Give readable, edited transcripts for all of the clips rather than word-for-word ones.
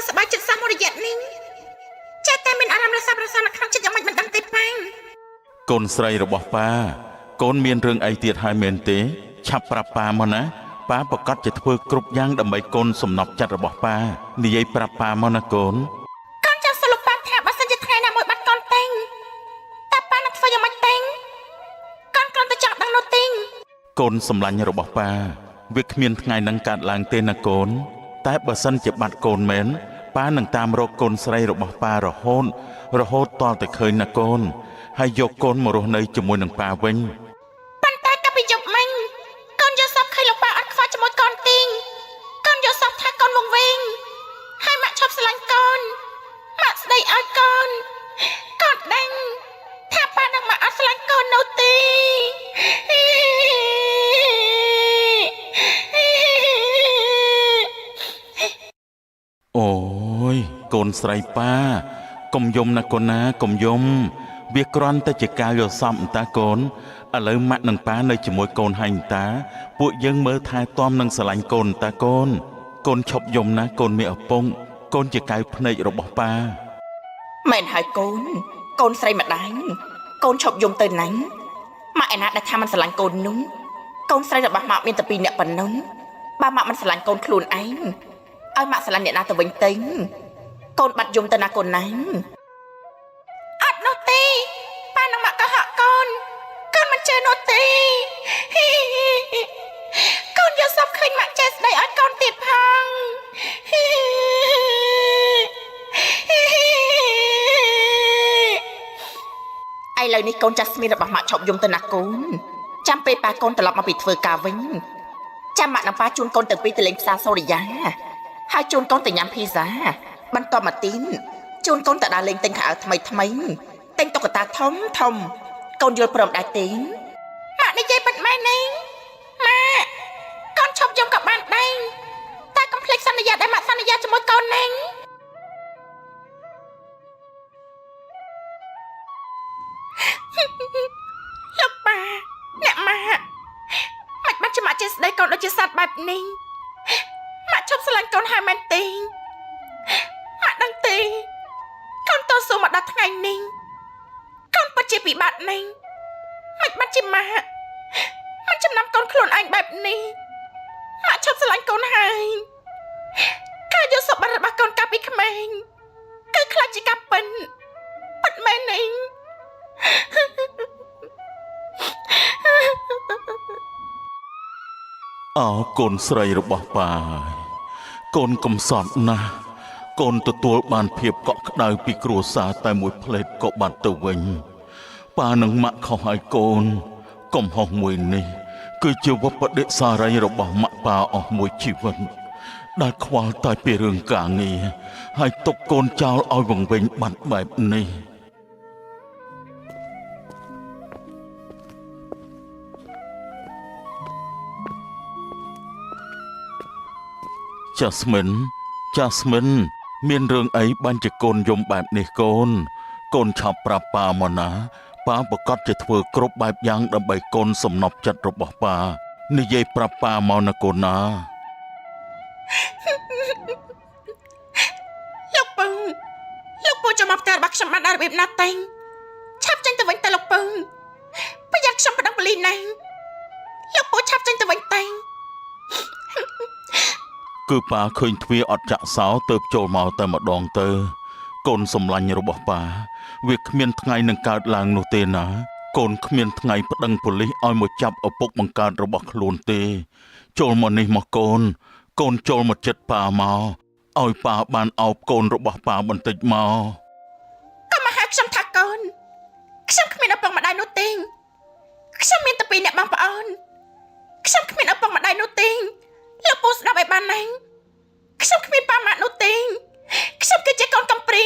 មិនសប្បាយចិត្តសោះមួយរយៈនេះចេះតែមានអារម្មណ៍រសាប់រសោនៅក្នុងចិត្តយ៉ាងម៉េចមិនដឹងទេប៉ា កូនស្រីរបស់ប៉ាកូនមានរឿងអីទៀតហើយមែនទេ ឆាប់ប្រាប់ប៉ាមកណាប៉ាប្រកាសជាធ្វើគ្រប់យ៉ាងដើម្បីកូនសំណប់ចិត្តរបស់ប៉ានិយាយប្រាប់ប៉ាមកណាកូន កូនចង់សួរលោកប៉ាថាបើសិនជាថ្ងៃណាមួយបាត់កូនទេងតើប៉ានឹងធ្វើយ៉ាងម៉េចទេងកូនគ្រាន់តែចង់ដឹងនោះទេង កូនសម្លាញ់របស់ប៉ាវាគ្មានថ្ងៃនឹងកើតឡើងទេណាកូន តែបើសិនជាបាត់កូនមែនប៉ានឹងតាមរកកូនស្រីរបស់ប៉ារហូតរហូតទាល់តែឃើញណាកូនហើយយកកូនមករស់នៅជាមួយនឹងប៉ាវិញ ប៉ុន្តែកាលពីយប់មិញកូនយល់សប្តិឃើញលោកប៉ាអត់ខ្វល់ជាមួយកូនទេងកូនយល់សប្តិថាកូនវង្វេងហើយម៉ាក់ឈប់ស្រឡាញ់កូនម៉ាក់ស្ដីឲ្យកូនកូនដឹងថាប៉ានិងម៉ាក់អត់ស្រឡាញ់កូននោះទេ អូយកូនស្រីប៉ាកុំយំណាកូនណាកុំយំ វាគ្រាន់តែជាការយល់សប្តិអន្តាកូនឥឡូវម៉ាក់និងប៉ានៅជាមួយកូនហើយអន្តាពួកយើងមើលថែទាំនិងស្រឡាញ់កូនអន្តាកូនកូនឈប់យំណាកូនមានឪពុកកូនជាកៅភ្នែករបស់ប៉ា មែនហើយកូន កូនស្រីម្ដាយកូនឈប់យំទៅណាញ់ម៉ាក់ឯណាដែលថាមិនស្រឡាញ់កូននោះកូនស្រីរបស់ម៉ាក់មានតែពីរនាក់ប៉ុណ្ណឹងបើម៉ាក់មិនស្រឡាញ់កូនខ្លួនឯងឲ្យម៉ាក់ស្រឡាញ់អ្នកណាទៅវិញទៅកូនបាត់យំទៅណាកូនណាញ់ អត់នោះទេប៉ានិងម៉ាក់ក៏ហក់កូនកូនមិនជឿនោះទេកូនយកសពឃើញម៉ាក់ចេះស្ដីឲ្យកូនទៀតផង ឥឡូវនេះកូនចាស់ស្មីរបស់ម៉ាក់ឈប់យំទៅណាកូនចាំពេលប៉ាកូនត្រឡប់មកពីធ្វើការវិញចាំម៉ាក់និងប៉ាជូនកូនទាំងពីរទៅលេងផ្សារសូរិយាហើយជូនកូនទៅញ៉ាំភីហ្សាបន្តមកទៀតជូនកូនទៅដើរលេងទិញខោអាវថ្មីថ្មីទិញតុក្កតាធំធំកូនយល់ព្រមដែរទេ ម៉ាក់និយាយពិតមែនទេម៉ាក់កូនឈប់យំក៏បានដែរតែកុំភ្លេចសន្យាដែលម៉ាក់សន្យាជាមួយកូនណាលោកប៉ាអ្នកម៉ាក់មិនបាច់ជាម៉ាក់ចេះស្ដីកូនដូចជាសត្វបែបនេះម៉ាក់ឈប់ស្រឡាញ់កូនហើយមែនទេម៉ាក់ដឹងទេកូនតស៊ូមកដល់ថ្ងៃនេះកូនពិតជាពិបាកណាស់មិនបាច់ជាម៉ាក់មិនចំណាំកូនខ្លួនឯងបែបនេះម៉ាក់ឈប់ស្រឡាញ់កូនហើយការយកសម្បត្តិរបស់កូនកាលពីក្មេងគឺខ្លាចជាការពិនពិតមែនទេ អោកូនស្រីរបស់ប៉ាកូនកំសត់ណាស់កូនទទួលបានភាពកក់ក្ដៅពីគ្រួសារតែមួយផ្លេតក៏បាត់ទៅវិញប៉ានិងម៉ាក់ខុសហើយកូន កំហុសមួយនេះ គឺជាវប្បដិសារីរបស់ម៉ាក់ប៉ាអស់មួយជីវិតដែលខ្វល់តែពីរឿងការងារហើយទុកកូនចោលឲ្យវង្វេងបាត់បែបនេះ ចាស្មិនចាស្មិន មានរឿងអីបានជាកូនយំបែបនេះកូន កូនឆាប់ប្រាប់ប៉ាមកណាប៉ាប្រកាសជាធ្វើគ្រប់បែបយ៉ាងដើម្បីកូនសំណប់ចិត្តរបស់ប៉ានិយាយប្រាប់ប៉ាមកណាកូនណា លោកពូលោកពូចូលមកផ្ទះរបស់ខ្ញុំបានដល់របៀបណាតែងឆាប់ចេញទៅវិញទៅលោកពូប្រយ័ត្នខ្ញុំប្តឹងប៉ូលីសណាលោកពូឆាប់ចេញទៅវិញតែង គឺប៉ាឃើញទ្វារអត់ចាក់សោទៅចូលមកតែម្ដងទៅ កូនសម្លាញ់របស់ប៉ាវាគ្មានថ្ងៃនឹងកើតឡើងនោះទេណា កូនគ្មានថ្ងៃប្តឹងប៉ូលីសឲ្យមកចាប់ឪពុកបង្កើតរបស់ខ្លួនទេ ចូលមកនេះមកកូន កូនចូលមកចិត្តប៉ាមកឲ្យប៉ាបានអោបកូនរបស់ប៉ាបន្តិចមក កុំមកហៅខ្ញុំថាកូនខ្ញុំគ្មានឪពុកម្ដាយនោះទេខ្ញុំមានតែពីរអ្នកបងប្អូនខ្ញុំគ្មានឪពុកម្ដាយនោះទេលោកពូស្ដាប់ឲ្យបានណាស់ខ្ញុំគ្មានប៉ាម៉ាក់នោះទេខ្ញុំគឺជាកូនកំព្រា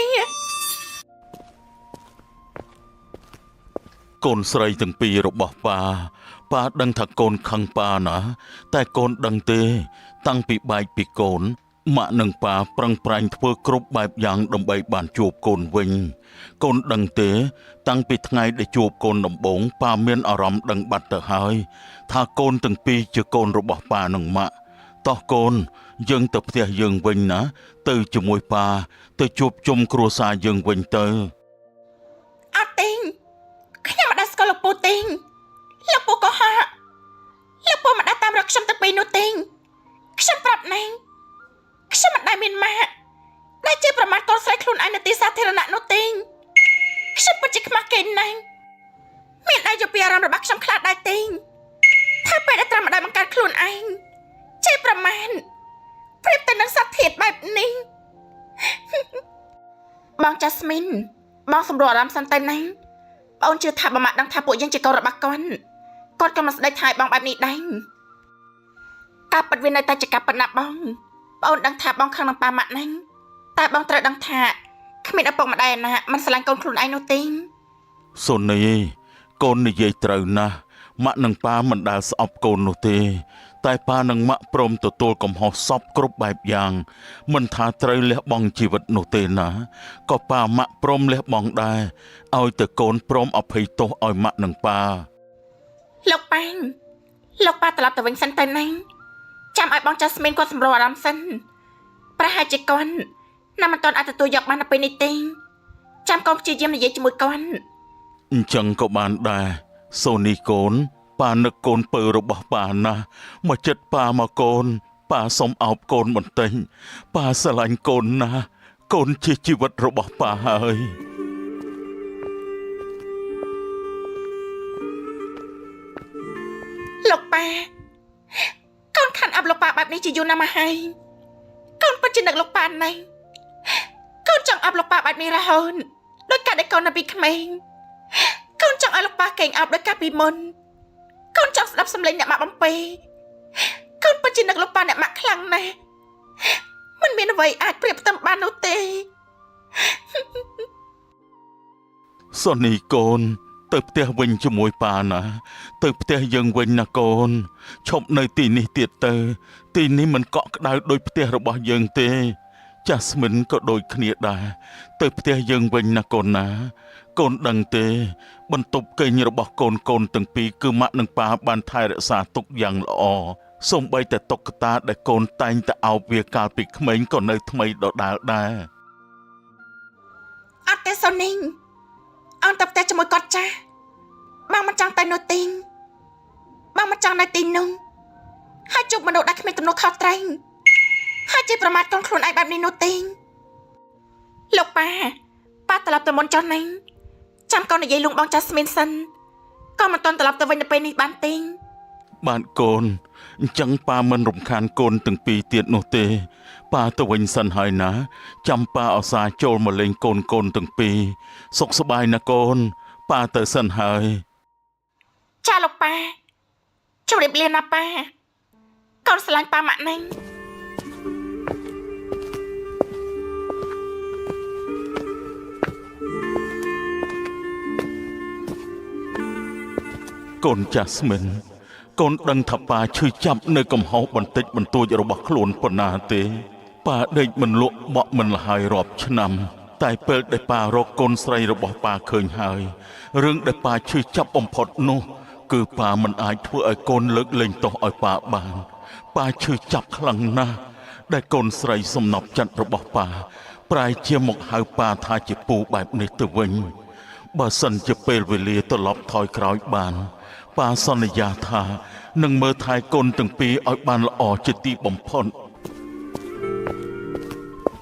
កូនស្រីទាំងពីររបស់ប៉ាប៉ាដឹងថាកូនខឹងប៉ាណា តែកូនដឹងទេ តាំងពីបែកពីកូនម៉ាក់និងប៉ាប្រឹងប្រែងធ្វើគ្រប់បែបយ៉ាងដើម្បីបានជួបកូនវិញ កូនដឹងទេ តាំងពីថ្ងៃដែលជួបកូនដំបូងប៉ាមានអារម្មណ៍ដឹងបាត់ទៅហើយ ថាកូនទាំងពីរជាកូនរបស់ប៉ានិងម៉ាក់តោះកូន យើងទៅផ្ទះយើងវិញណាទៅជាមួយប៉ាទៅជួបជុំគ្រួសារយើងវិញទៅ អត់ទេខ្ញុំមិនដែលស្គាល់លោកពូទេលោកពូក៏ហាក់លោកពូមិនដែលតាមរកខ្ញុំទៅពេលនោះទេខ្ញុំប្រាប់ណែខ្ញុំមិនដែលមានម៉ាក់ដែលជាប្រមាថកូនស្រីខ្លួនឯងនៅទីសាធារណៈនោះទេខ្ញុំពិតជាខ្មាស់គេណាស់មានដែលយកពីអារម្មណ៍របស់ខ្ញុំខ្លះដែរទេថាពេលដែលត្រឹមម្ដាយបង្កើតខ្លួនឯងជាប្រមាណប្រៀបទៅនឹងសត្វធាតុបែបនេះ បងចាស្មីនបងសម្រួលអារម្មណ៍សិនទៅណាបងអូនជឿថាបើម៉ាក់ដឹងថាពួកយើងជាកូនរបស់គាត់គាត់ក៏មិនស្ដីថាឲ្យបងបែបនេះដែរការពិតវានៅតែជាការពិតណាស់បងបងអូនដឹងថាបងខឹងនឹងប៉ាម៉ាក់ណាស់តែបងត្រូវដឹងថាគ្មានឪពុកម្ដាយណាមិនស្រឡាញ់កូនខ្លួនឯងនោះទេ សូនីកូននិយាយត្រូវណាស់ម៉ាក់និងប៉ាមិនដែលស្អប់កូននោះទេ តែប៉ានិងម៉ាក់ព្រមទទួលកំហុសសពគ្រប់បែបយ៉ាង មិនថាត្រូវលះបង់ជីវិតនោះទេណាក៏ប៉ាម៉ាក់ព្រមលះបង់ដែរឲ្យតែកូនព្រមអភ័យទោសឲ្យម៉ាក់និងប៉ា លោកប៉ាងលោកប៉ាត្រឡប់ទៅវិញសិនទៅណាចាំឲ្យបងចាស្មីនគាត់សម្រួលអារម្មណ៍សិនប្រហែលជាគាត់ណាមិនទាន់អាចទទួលយកបាននៅពេលនេះទេចាំកូនព្យាយាមនិយាយជាមួយគាត់ អញ្ចឹងក៏បានដែរសូនីកូនប៉ានឹកកូនពៅរបស់ប៉ាណាស់មកចិត្តប៉ាមកកូនប៉ាសុំអោបកូនបន្តិចប៉ាស្រឡាញ់កូនណាស់កូនជាជីវិតរបស់ប៉ាហើយ លោកប៉ាកូនខានអាប់លោកប៉ាបែបនេះជាយូរណាស់មកហើយកូនពិតជានឹកលោកប៉ាណាស់កូនចង់អាប់លោកប៉ាបែបនេះរហូតដោយការដែលកូននៅពីក្មេងកូនចង់ឲ្យលោកប៉ាកេងអោបដោយការពីមុនកូនចង់ស្ដាប់សំឡេងអ្នកម៉ាក់បំពេកូនពិតជានឹកលោកប៉ាអ្នកម៉ាក់ខ្លាំងណាស់មិនមានអ្វីអាចប្រៀបផ្ទឹមបាននោះទេ សូនីកូន ទៅផ្ទះវិញជាមួយប៉ាណា ទៅផ្ទះយើងវិញណាកូនឈប់នៅទីនេះទៀតទៅ ទីនេះមិនកក់ក្ដៅដូចផ្ទះរបស់យើងទេ ចាស្មិនក៏ដូចគ្នាដែរទៅផ្ទះយើងវិញណាកូនណា កូនដឹងទេ បន្ទប់គេងរបស់កូនកូនទាំងពីរគឺម៉ាក់និងប៉ាបានថែរក្សាទុកយ៉ាងល្អសូម្បីតែតុក្កតាដែលកូនតែងតែអោបវាកាលពីក្មេងក៏នៅថ្មីដដែលដែរ អត់ទេសូនីងអូនទៅផ្ទះជាមួយគាត់ចាស់បងមិនចង់ទៅនោះទេបងមិនចង់នៅទីនោះហើយជួបមនុស្សដែលគ្មានទំនួលខុសត្រូវហើយជាប្រមាថកូនខ្លួនឯងបែបនេះនោះទេលោកប៉ាប៉ាត្រឡប់ទៅមុនចុះណាចាំកូននិយាយលួងបងចាស់ស្មានសិនកូនមិនទាន់ត្រឡប់ទៅវិញនៅពេលនេះបានទេ បាទកូនអញ្ចឹងប៉ាមិនរំខានកូនទាំងពីរទៀតនោះទេប៉ាទៅវិញសិនហើយណា ចាំប៉ាអសាចូលមកលេងកូនកូនទាំងពីរសុខសប្បាយណាកូនប៉ាទៅសិនហើយ ចាលោកប៉ាជម្រាបលាណាប៉ាកូនស្រឡាញ់ប៉ាម៉ាក់ណាស់ កូនចាស្មិនកូនដឹងថាប៉ាឈឺចាប់នៅកំហុសបន្តិចបន្តួចរបស់ខ្លួនប៉ុណ្ណាទេប៉ាដេកមិនលក់បក់មិនលហើយរាប់ឆ្នាំ តែពេលដែលប៉ារកកូនស្រីរបស់ប៉ាឃើញហើយរឿងដែលប៉ាឈឺចាប់បំផុតនោះ គឺប៉ាមិនអាចធ្វើឲ្យកូនលើកលែងទោសឲ្យប៉ាបានប៉ាឈឺចាប់ខ្លាំងណាស់ដែលកូនស្រីសំណប់ចិត្តរបស់ប៉ាប្រែជាមកហៅប៉ាថាជាពូបែបនេះទៅវិញ បើសិនជាពេលវេលាត្រឡប់ថយក្រោយបានប៉ាសន្យាថានឹងមើលថែកូនទាំងពីរឲ្យបានល្អជាទីបំផុត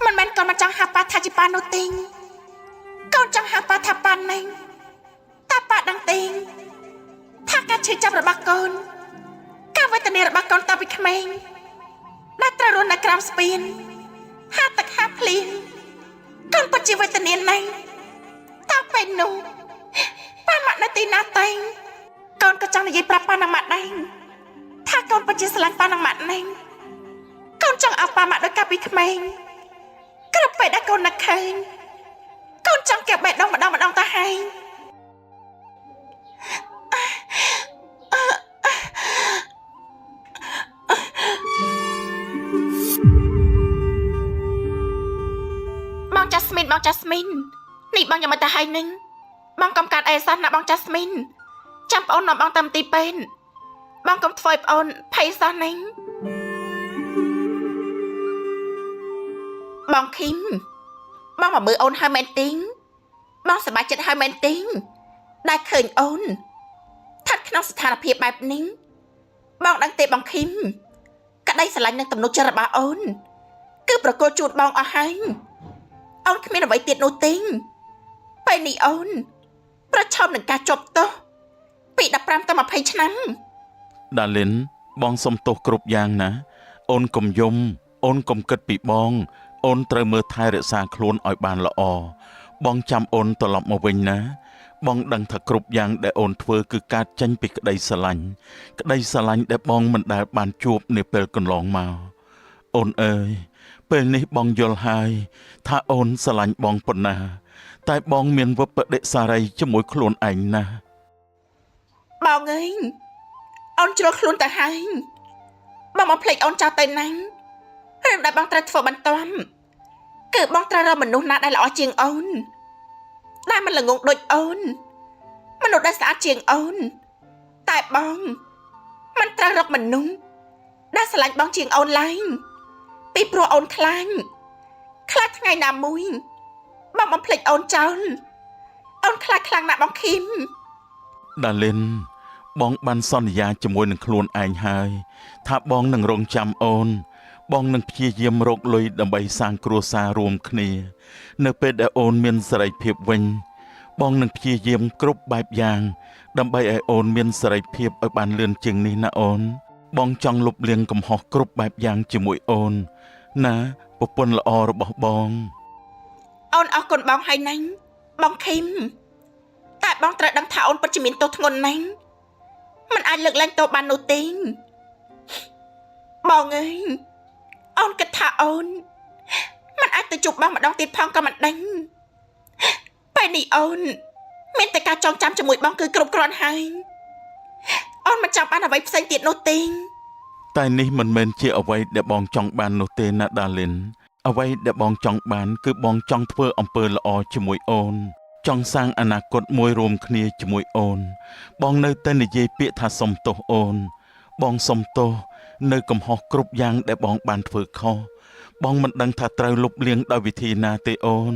មិនមែនកូនមិនចង់ហៅប៉ាថាជាប៉ានោះទេកូនចង់ហៅប៉ាថាប៉ាណាស់តែប៉ាដឹងទេថាការឈឺចាប់របស់កូនការវេទនារបស់កូនតាំងពីក្មេងដែលត្រូវរស់នៅក្រោមស្ពានហាទឹកហាភ្លៀងកូនពិតជាវេទនាណាស់តើពេលនោះប៉ាម៉ាក់នៅទីណាតែងកូនក៏ចង់និយាយប្រាប់ប៉ានិងម៉ាក់ដែរថាកូនពិតជាស្រឡាញ់ប៉ានិងម៉ាក់ណាស់កូនចង់ឲ្យប៉ាម៉ាក់ដូចកាលពីក្មេង គ្រប់ពេលដែលកូននឹកឃើញកូនចង់កែបេះដូងម្ដងម្ដងទៅហើយបងចាស្មីនបងចាស្មីននេះបងយ៉ាងមិនទៅហើយនឹងបងកុំកាត់អីសោះណាបងចាស្មីនចាំប្អូននាំបងទៅមន្ទីរពេទ្យបងកុំធ្វើឲ្យប្អូនភ័យសោះនឹង បងឃីមបងមកមើលអូនហើយមែនទេបងសប្បាយចិត្តហើយមែនទេដែលឃើញអូនស្ថិតក្នុងស្ថានភាពបែបនេះបងដឹងទេបងឃីមក្តីស្រឡាញ់និងទំនុកចិត្តរបស់អូនគឺប្រគល់ជូនបងអស់ហើយអូនគ្មានអ្វីទៀតនោះទេពេលនេះអូនប្រឈមនឹងការជាប់ទោសពី15ទៅ20ឆ្នាំ ដាលីនបងសុំទោសគ្រប់យ៉ាងណា អូនកុំយំ អូនកុំគិតពីបង អូនត្រូវមើលថែរក្សាខ្លួនឲ្យបានល្អបងចាំអូនត្រឡប់មកវិញណា បងដឹងថាគ្រប់យ៉ាងដែលអូនធ្វើគឺកើតចេញពីក្តីស្រឡាញ់ក្តីស្រឡាញ់ដែលបងមិនដែលបានជួបនាពេលកន្លងមកអូនអើយពេលនេះបងយល់ហើយ ថាអូនស្រឡាញ់បងប៉ុណ្ណា តែបងមានវិបដិសារីជាមួយខ្លួនឯងណាស់ បងអើយអូនជ្រុលខ្លួនទៅហើយបងមកភ្លេចអូនចោលទៅណារឿងដែលបងត្រូវធ្វើបន្ទាន់គឺបងត្រូវរកមនុស្សណាដែលល្អជាងអូនដែលមិនល្ងងដូចអូនមនុស្សដែលស្អាតជាងអូនតែបងមិនត្រូវរកមនុស្សដែលស្រឡាញ់បងជាងអូនឡើយពីព្រោះអូនខ្លាចខ្លាចថ្ងៃណាមួយបងមកភ្លេចអូនចោលអូនខ្លាចខ្លាំងណាស់បងឃីម ដាលីនបងបានសន្យាជាមួយនឹងខ្លួនឯងហើយ ថាបងនឹងរងចាំអូន បងនឹងព្យាយាមរកលុយដើម្បីសាងគ្រួសាររួមគ្នា នៅពេលដែលអូនមានសេរីភាពវិញ បងនឹងព្យាយាមគ្រប់បែបយ៉ាង ដើម្បីឲ្យអូនមានសេរីភាពឲ្យបានលឿនជាងនេះណាអូន បងចង់លុបលាងកំហុសគ្រប់បែបយ៉ាងជាមួយអូន ណាប្រពន្ធល្អរបស់បង អូនអរគុណបងហើយណាញ់បងឃីមតែបងត្រូវដឹងថាអូនពិតជាមានទោសធ្ងន់ណាស់มันអាចលើកលែងទោសបាននោះទេបងអើយអូនគិតថាអូនมันអាចទៅជួបបងម្ដងទៀតផងក៏មិនដឹងពេលនេះអូន មានតែការចងចាំជាមួយបងគឺគ្រប់គ្រាន់ហើយអូនមិនចង់បានអ្វីផ្សេងទៀតនោះទេ តែនេះមិនមែនជាអ្វីដែលបងចង់បាននោះទេណាដាលីនអ្វីដែលបងចង់បាន គឺបងចង់ធ្វើអំពើល្អជាមួយអូន ចង់សាងអនាគតមួយរួមគ្នាជាមួយអូន បងនៅតែនិយាយពាក្យថាសុំទោសអូន បងសុំទោសនៅកំហុសគ្រប់យ៉ាងដែលបងបានធ្វើខុសបងមិនដឹងថាត្រូវលុបលាងដោយវិធីណាទេអូន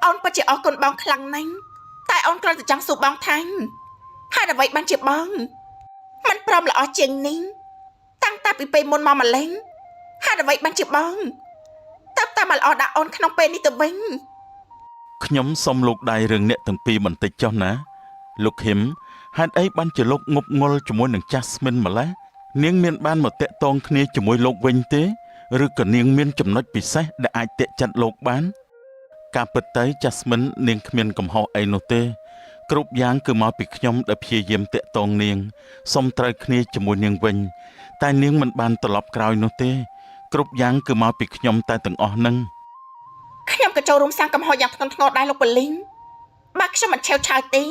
អូនពិតជាអរគុណបងខ្លាំងណាស់តែអូនគ្រាន់តែចង់សួរបងថាហេតុអ្វីបានជាបងមិនព្រមល្អជាងនេះតាំងតែពីពេលមុនមកម្លេងហេតុអ្វីបានជាបងតើតាមមកល្អដាក់អូនក្នុងពេលនេះទៅវិញ ខ្ញុំសូមលោកដៃរឿងអ្នកទាំងពីរបន្តិចចុះណា លោកឃឹមហេតុអីបានជាលោកងប់ងល់ជាមួយនឹងចាស់ស្មិនម្ល៉េះនាងមានបានមកតាក់ទងគ្នាជាមួយលោកវិញទេឬក៏នាងមានចំណុចពិសេសដែលអាចតាក់ចិត្តលោកបាន ការពិតទៅចាស់ស្មិននាងគ្មានកំហុសអីនោះទេ គ្រប់យ៉ាងគឺមកពីខ្ញុំដែលព្យាយាមតាក់ទងនាងសូមត្រូវគ្នាជាមួយនាងវិញ តែនាងមិនបានត្រឡប់ក្រោយនោះទេ គ្រប់យ៉ាងគឺមកពីខ្ញុំតែទាំងអស់នឹង ខ្ញុំក៏ចូលរួមសាងកំហុសយ៉ាងធ្ងន់ធ្ងរដែរលោកប៉ូលីសបើខ្ញុំមិនឆេវឆាវទេ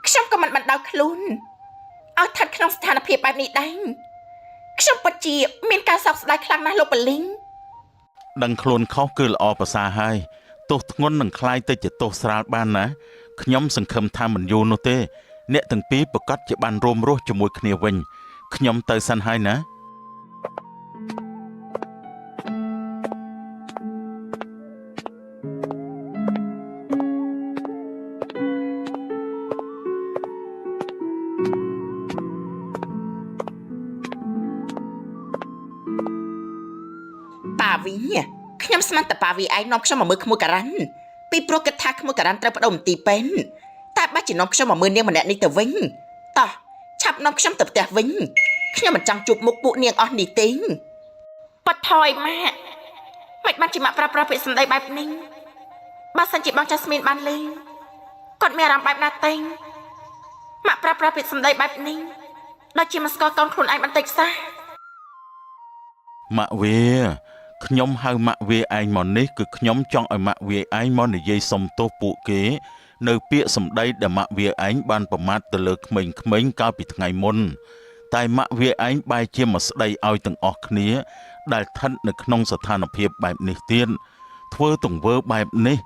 ខ្ញុំក៏មិនបណ្ដោយខ្លួនឲ្យស្ថិតក្នុងស្ថានភាពបែបនេះដែរខ្ញុំពិតជាមានការសោកស្ដាយខ្លាំងណាស់លោកប៉ូលីស ដឹងខ្លួនខុសគឺល្អប្រសើរហើយទោសធ្ងន់នឹងคล้ายទៅជាទោសស្រាលបានណាខ្ញុំសង្ឃឹមថាមិនយូរនោះទេ អ្នកទាំងពីរប្រកាសជាបានរួមរស់ជាមួយគ្នាវិញខ្ញុំទៅសិនហើយណា ប៉ាវីខ្ញុំស្មានតែប៉ាវីឯងនាំខ្ញុំមកមើលក្មួយការ៉ាន់ពីព្រោះគិតថាក្មួយការ៉ាន់ត្រូវបដូរមន្ទីរពេទ្យតែបាច់ជានាំខ្ញុំមកមើលនាងម្នាក់នេះទៅវិញតោះឆាប់នាំខ្ញុំទៅផ្ទះវិញខ្ញុំមិនចង់ជួបមុខពួកនាងអស់នេះទេប៉ាត់ថយម៉ាក់មិនបានជាម៉ាក់ប្រើប្រាស់ពាក្យសម្ដីបែបនេះបើសិនជាបងចាស្មីនបានលេងគាត់មានអារម្មណ៍បែបណាទេម៉ាក់ប្រើប្រាស់ពាក្យសម្ដីបែបនេះដូចជាមិនស្គាល់កូនខ្លួនឯងបន្តិចសោះ ម៉ាក់វាខ្ញុំហៅម៉ាក់វាឯងមកនេះគឺខ្ញុំចង់ឲ្យម៉ាក់វាឯងមកនិយាយសុំទោសពួកគេ នៅពាក្យសម្ដីដែលម៉ាក់វាឯងបានប្រមាថទៅលើក្មេងៗកាលពីថ្ងៃមុន តែម៉ាក់វាឯងបែរជាមកស្ដីឲ្យទាំងអស់គ្នា ដែលស្ថិតនៅក្នុងស្ថានភាពបែបនេះទៀតធ្វើទង្វើបែបនេះ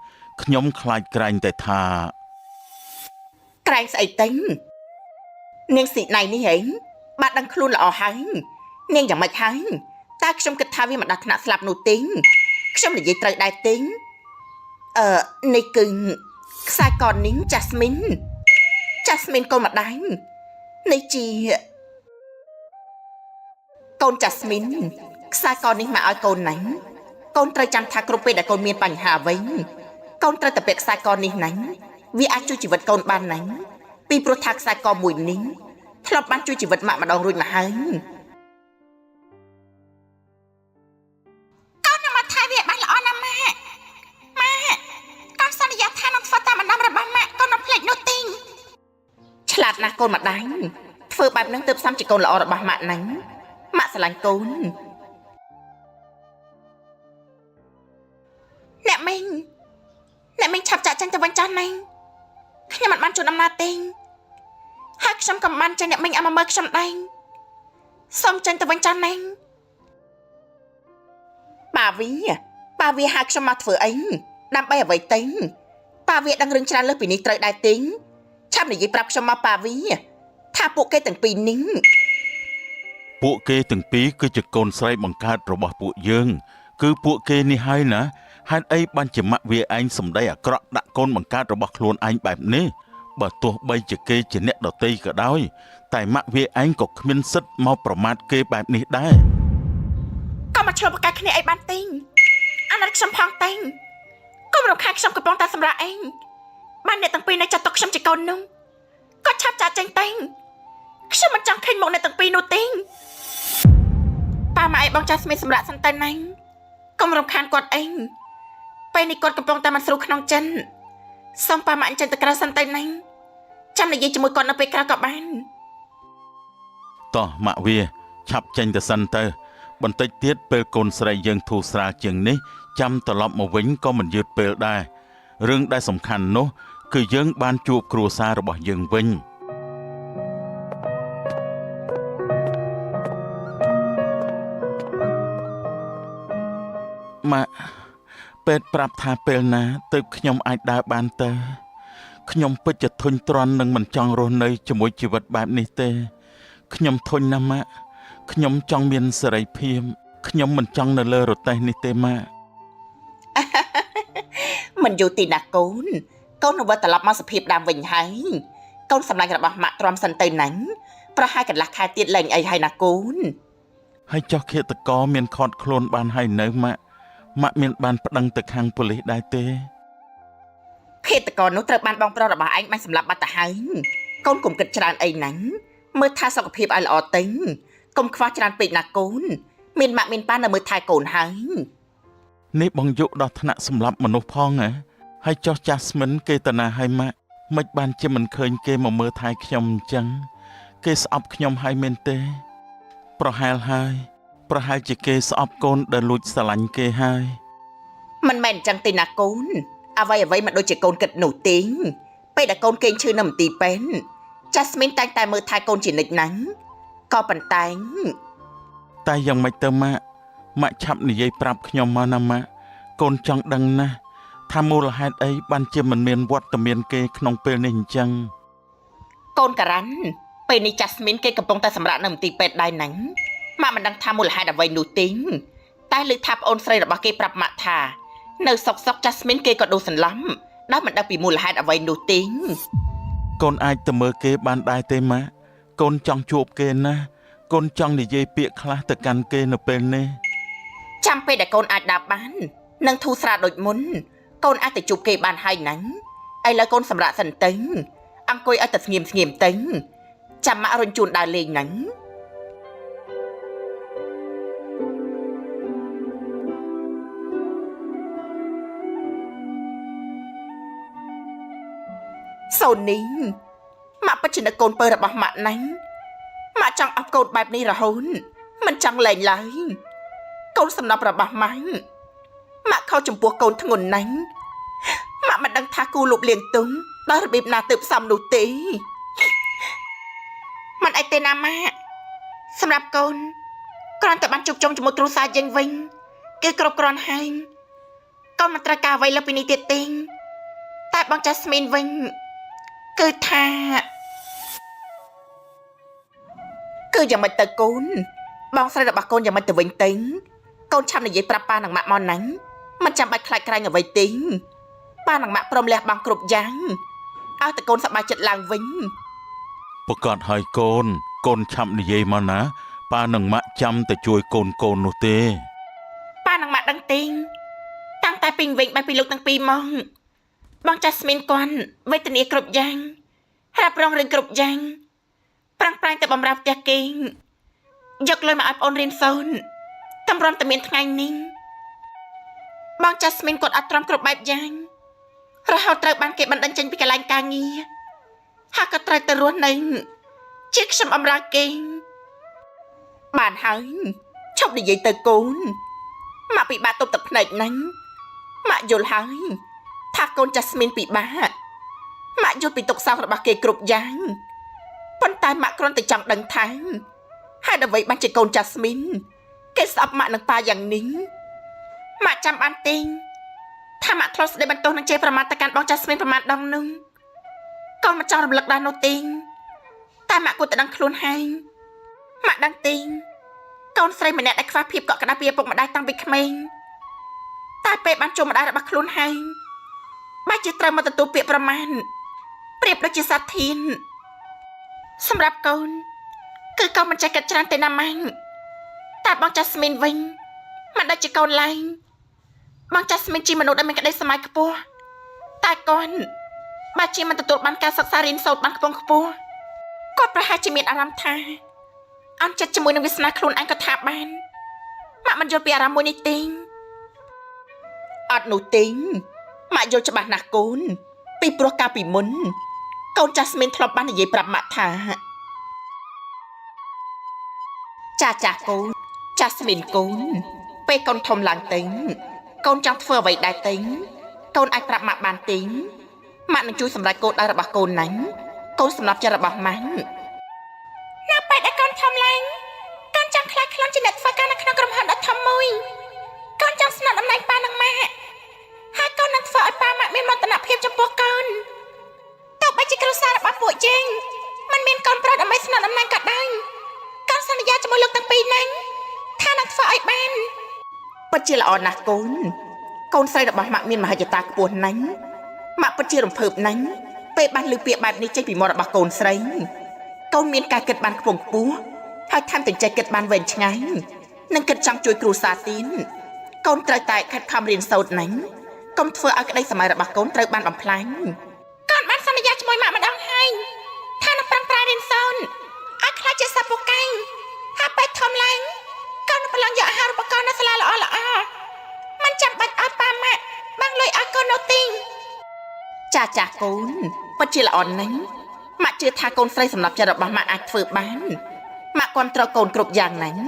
ខ្ញុំខ្លាចក្រែងតែថា ក្រែងស្អីទេនាងស៊ីណៃនេះហែងបាទដឹងខ្លួនល្អហើយនាងយ៉ាងម៉េចហើយតែខ្ញុំគិតថាវាមិនដល់ថ្នាក់ស្លាប់នោះទេ ខ្ញុំនិយាយត្រូវដែរទេអឺនេះគឺខ្សែកនេះចាស្មីនចាស្មីនកូនម្ដាយនេះជាកូនចាស្មីនខ្សែកនេះមកឲ្យកូនណាញ់កូនត្រូវចាំថាគ្រប់ពេលដែលកូនមានបញ្ហាវិញកូនត្រូវតែពាក់ខ្សែកនេះណាញ់វាអាចជួយជីវិតកូនបានណាញ់ពីព្រោះថាខ្សែកមួយនេះធ្លាប់បានជួយជីវិតម៉ាក់ម្ដងរួចមកហើយក ូននឹងមកថែវាឲ្យបានល្អណាស់ម៉ាក់ម៉ាក់កូនសន្យាថានឹងធ្វើតាមបណ្ដាំរបស់ម៉ាក់កូនមិនភ្លេចនោះទេ ឆ្លាតណាស់កូនម្ដាយធ្វើបែបហ្នឹងទើបសំជាកូនល្អរបស់ម៉ាក់ណាញ់ម៉ាក់ស្រឡាញ់កូន អ្នកមីងអ្នកមីងឆាប់ចាក់ចេញទៅវិញចាស់ណាញ់ខ្ញុំមិនបានជួនដំណើរទេហើយខ្ញុំក៏មិនបានចេញអ្នកមីងឲ្យមកមើលខ្ញុំដែរសូមចេញទៅវិញចាស់ណាញ់ ប៉ាវីប៉ាវីហៅខ្ញុំមកធ្វើអីដើម្បីអ្វីទេប៉ាវីដឹងរឿងច្រើនលើសពីនេះត្រូវដែរទេឆាប់និយាយប្រាប់ខ្ញុំមកប៉ាវីថាពួកគេទាំងពីរនេះ ពួកគេទាំងពីរគឺជាកូនស្រីបង្កើតរបស់ពួកយើង គឺពួកគេនេះហើយណាហេតុអីបានជាម៉ាក់វាឯងសម្ដីអាក្រក់ដាក់កូនបង្កើតរបស់ខ្លួនឯងបែបនេះបើទោះបីជាគេជាអ្នកដទៃក៏ដោយតែម៉ាក់វាឯងក៏គ្មានសិទ្ធិមកប្រមាថគេបែបនេះដែរ កុំមកឆ្លោះប្រកែកគ្នាអីបានទេអាណិតខ្ញុំផងទេកុំរំខានខ្ញុំកំពុងតែសម្រាប់ឯងបានអ្នកទាំងពីរនៅចាត់ទុកខ្ញុំជាកូននោះក៏ឆាប់ចាក់ចេញទេខ្ញុំមិនចង់ឃើញមុខអ្នកទាំងពីរនោះទេប៉ាម៉ាក់ឯងបងចាស់ស្មីសម្រាប់សិនទៅណាញ់កុំរំខានគាត់អីពេលនេះគាត់កំពុងតែមិនស្រួលក្នុងចិនសូមប៉ាម៉ាក់អញ្ចឹងទៅក្រៅសិនទៅណាញ់ចាំនិយាយជាមួយគាត់នៅពេលក្រោយក៏បាន តោះម៉ាក់វាឆាប់ចេញទៅសិនទៅ បន្តិចទៀតពេលកូនស្រីយើងធូរស្រាលជាងនេះចាំត្រឡប់មកវិញក៏មិនយឺតពេលដែររឿងដែលសំខាន់នោះ គឺយើងបានជួបគ្រួសាររបស់យើងវិញម៉ាក់ពេទ្យប្រាប់ថាពេលណាទើបខ្ញុំអាចដើរបានទៅខ្ញុំពិតជាធុញទ្រាន់នឹងមិនចង់រស់នៅជាមួយជីវិតបែបនេះទេ ខ្ញុំធុញណាស់ម៉ាក់ខ្ញុំចង់មានសេរីភាពខ្ញុំមិនចង់នៅលើរទេះនេះទេម៉ាក់ មិនយូរទីណាកូនកូននឹងវិលត្រឡប់មកសភាពដើមវិញហើយកូនសម្លាញ់របស់ម៉ាក់ទ្រាំសិនទៅណាញ់ប្រហែលកន្លះខែទៀតលែងអីហើយណាកូន ហើយចុះឃាតករមានខត់ខ្លួនបានហើយនៅម៉ាក់ម៉ាក់មានបានប្តឹងទៅខាងប៉ូលីសដែរទេ ឃាតករនោះត្រូវបានបងប្រុសរបស់ឯងបាញ់សម្លាប់បាត់ទៅហើយកូនកុំគិតច្រើនអីណាញ់មើលថាសុខភាពឲ្យល្អទៅកុំខ្វះច្រើនពេកណាកូនមានម៉ាក់មានប៉ានៅមើលថែកូនហើយ នេះបងយុដល់ថ្នាក់សម្លាប់មនុស្សផងហ៎ហើយចុះចាស់ស្មិនគេតាណាឲ្យម៉ាក់មិនបានជាមិនឃើញគេមកមើលថែខ្ញុំអញ្ចឹងគេស្អប់ខ្ញុំហើយមែនទេ ប្រហែលហើយ ប្រហែលជាគេស្អប់កូនដែលលួចស្រឡាញ់គេហើយ មិនមែនអញ្ចឹងទេណាកូនអ្វីអ្វីមិនដូចជាកូនគិតនោះទេពេលដែលកូនគេងឈឺនៅមន្ទីរពេទ្យចាស្មីនតែងតែមើលថែកូនជានិច្ចណាស់ក៏ប៉ុន្តែ តែយ៉ាងម៉េចទៅម៉ាក់ម៉ាក់ឆាប់និយាយប្រាប់ខ្ញុំមកណាម៉ាក់កូនចង់ដឹងណាស់ថាមូលហេតុអីបានជាមិនមានវត្តមានគេក្នុងពេលនេះអញ្ចឹង កូនការ៉ាន់ពេលនេះចាស្មីនគេកំពុងតែសម្រាកនៅមន្ទីរពេទ្យដែរណាម៉ាក់មិនដឹងថាមូលហេតុអ្វីនោះទេតែឮថាប្អូនស្រីរបស់គេប្រាប់ម៉ាក់ថានៅសុកសុកចាស្មីនគេក៏ដួលសន្លប់ដោយមិនដឹងពីមូលហេតុអ្វីនោះទេ កូនអាចទៅមើលគេបានដែរទេម៉ាក់កូនចង់ជួបគេណាស់កូនចង់និយាយពាក្យខ្លះទៅកាន់គេនៅពេលនេះ ចាំពេលដែលកូនអាចដើរបាននិងធូរស្រាលដូចមុនកូនអាចទៅជួបគេបានហើយណាឥឡូវកូនសម្រាកសិនទៅអង្គុយឲ្យតែស្ងៀមស្ងៀមទៅចាំម៉ាក់រុញជូនដើរលេងណាសូនីម៉ាក់ពិតជានឹកកូនពៅរបស់ម៉ាក់ណាស់ម៉ាក់ចង់អប់កូនបែបនេះរហូតមិនចង់លែងឡើយកូនសំណប់របស់ម៉ាក់ម៉ាក់ខុសចំពោះកូនធ្ងន់ណាស់ម៉ាក់មិនដឹងថាគូលុបលាងទុំដល់របៀបណាទើបសមនោះទេ មិនអីទេណាម៉ាក់សម្រាប់កូនគ្រាន់តែបានជួបជុំជាមួយគ្រួសារយើងវិញគឺគ្រប់គ្រាន់ហើយកូនមិនត្រូវការអ្វីលើសពីនេះទៀតទេតែបងចាស់ស្មីនវិញគឺថា គឺយ៉ាងម៉េចទៅកូនបងស្រីរបស់កូនយ៉ាងម៉េចទៅវិញទៅកូនឆាប់និយាយប្រាប់ប៉ានិងម៉ាក់មកណា មិនចាំបាច់ខ្លាចក្រែងអ្វីទេប៉ានិងម៉ាក់ព្រមលះបង់គ្រប់យ៉ាងឲ្យតែកូនសប្បាយចិត្តឡើងវិញ ប្រកាសហើយកូនកូនឆាប់និយាយមកណាប៉ានិងម៉ាក់ចាំតែជួយកូនកូននោះទេ ប៉ានិងម៉ាក់ដឹងទេតាំងតែពីវិញបែបពីលោកទាំងពីរមកបងចាស្មីនគាត់វេទនាគ្រប់យ៉ាងរ៉ាប់រងរឿងគ្រប់យ៉ាងប្រឹងប្រែងតែបំរើផ្ទះគេយកលុយមកឲ្យប្អូនរៀនសូត្រតម្រាំតែមានថ្ងៃនេះបងចាស្មីនគាត់អត់ទ្រាំគ្រប់បែបយ៉ាងរហូតត្រូវបានគេបណ្តេញចេញពីកន្លែងការងារហើយក៏ត្រូវទៅរស់នៅជាខ្ញុំបំរើគេ បានហើយឈប់និយាយទៅកូនម៉ាក់ពិបាកទប់ទឹកភ្នែកណាញ់ម៉ាក់យល់ហើយថាកូនចាស្មីនពិបាកម៉ាក់យល់ពីទុក្ខសោករបស់គេគ្រប់យ៉ាងប៉ុន្តែម៉ាក់គ្រាន់តែចង់ដឹងថាហេតុអ្វីបានជាកូនចាស្មីនគេស្អប់ម៉ាក់និងប៉ាយ៉ាងនេះ ម៉ាក់ចាំបានទេថាម៉ាក់ធ្លាប់ស្ដីបន្ទោសនឹងជេរប្រមាថទៅកាន់បងចាស្មីនប្រមាថដងនឹងកូនមិនចង់រំលឹកដល់នោះទេតែម៉ាក់គួរតែដឹងខ្លួនហើយម៉ាក់ដឹងទេកូនស្រីម្នាក់ដែលខ្វះភាពកក់ក្ដៅពីឪពុកម្ដាយតាំងពីក្មេងតែពេលបានជួបម្ដាយរបស់ខ្លួនហើយបែរជាត្រូវមកទទួលពាក្យប្រមាថប្រៀបដូចជាសត្វធានសម្រាប់កូនគឺកូនមិនចេះគិតច្រើនទេណាម៉ាំងតែបងចាស្មីនវិញមិនដូចជាកូនឡើយ បងចាស្មីនជាមនុស្សដែលមានក្តីសម័យខ្ពស់តែគាត់បើជាមិនទទួលបានការសិក្សារៀនសូត្របានខ្ពង់ខ្ពស់គាត់ប្រហែលជាមានអារម្មណ៍ថាអន់ចិត្តជាមួយនឹងវាសនាខ្លួនឯងក៏ថាបានម៉ាក់មិនយល់ពីអារម្មណ៍មួយនេះទេ អត់នោះទេម៉ាក់យល់ច្បាស់ណាស់កូនពីព្រោះកាលពីមុន កូនចាស្មីនធ្លាប់បាននិយាយប្រាប់ម៉ាក់ថាចាចាកូនចាស្មីនកូនពេលកូនធំឡើងទៅកូនចង់ធ្វើអ្វីដែរទៅកូនអាចប្រាប់ម៉ាក់បានទេម៉ាក់នឹងជួយសម្រេចគោលដៅរបស់កូនណាញ់កូនសម្រាប់ចិត្តរបស់ម៉ាក់ នៅពេលដែលកូនធំឡើងកូនចង់ក្លាយខ្លួនជាអ្នកធ្វើការនៅក្នុងក្រុមហ៊ុនដ៏ធំមួយកូនចង់ស្នើតំណែងប៉ានិងម៉ាក់ហើយកូននឹងធ្វើឲ្យប៉ាម៉ាក់មានមោទនភាពចំពោះកូនទោះបីជាគ្រួសាររបស់ពួកយើងមិនមានកូនប្រុសដើម្បីស្នើតំណែងក៏ដោយកូនសន្យាជាមួយលោកទាំងពីរហ្នឹងថានឹងធ្វើឲ្យបាន ពិតជាល្អណាស់កូន កូនស្រីរបស់ម៉ាក់មានមហិច្ឆតាខ្ពស់ណាស់ម៉ាក់ពិតជារំភើបណាស់ពេលបានឮពាក្យបែបនេះចេញពីមាត់របស់កូនស្រីកូនមានការគិតបានខ្ពង់ខ្ពស់ហើយថែមទាំងចេះគិតបានវែងឆ្ងាយនិងគិតចង់ជួយគ្រួសារទៀតកូនត្រូវតែខិតខំរៀនសូត្រណាស់កុំធ្វើឲ្យក្តីសម័យរបស់កូនត្រូវបានបំផ្លាញ កូនបានសន្យាជាមួយម៉ាក់ម្ដងហើយថានឹងប្រឹងប្រែងរៀនសូត្រឲ្យក្លាយជាសិស្សពូកែហើយពេលធំឡើងកូននឹងប្រឡងយកអាហារូបករណ៍នៅសាលាល្អល្អៗមិនចាំបាច់ឲ្យប៉ាម៉ាក់បាំងលុយឲ្យកូននោះទេ ចាចាកូនពិតជាល្អណាស់ម៉ាក់ជឿថាកូនស្រីសម្រាប់ចិត្តរបស់ម៉ាក់អាចធ្វើបានម៉ាក់គាំទ្រកូនគ្រប់យ៉ាងណាស់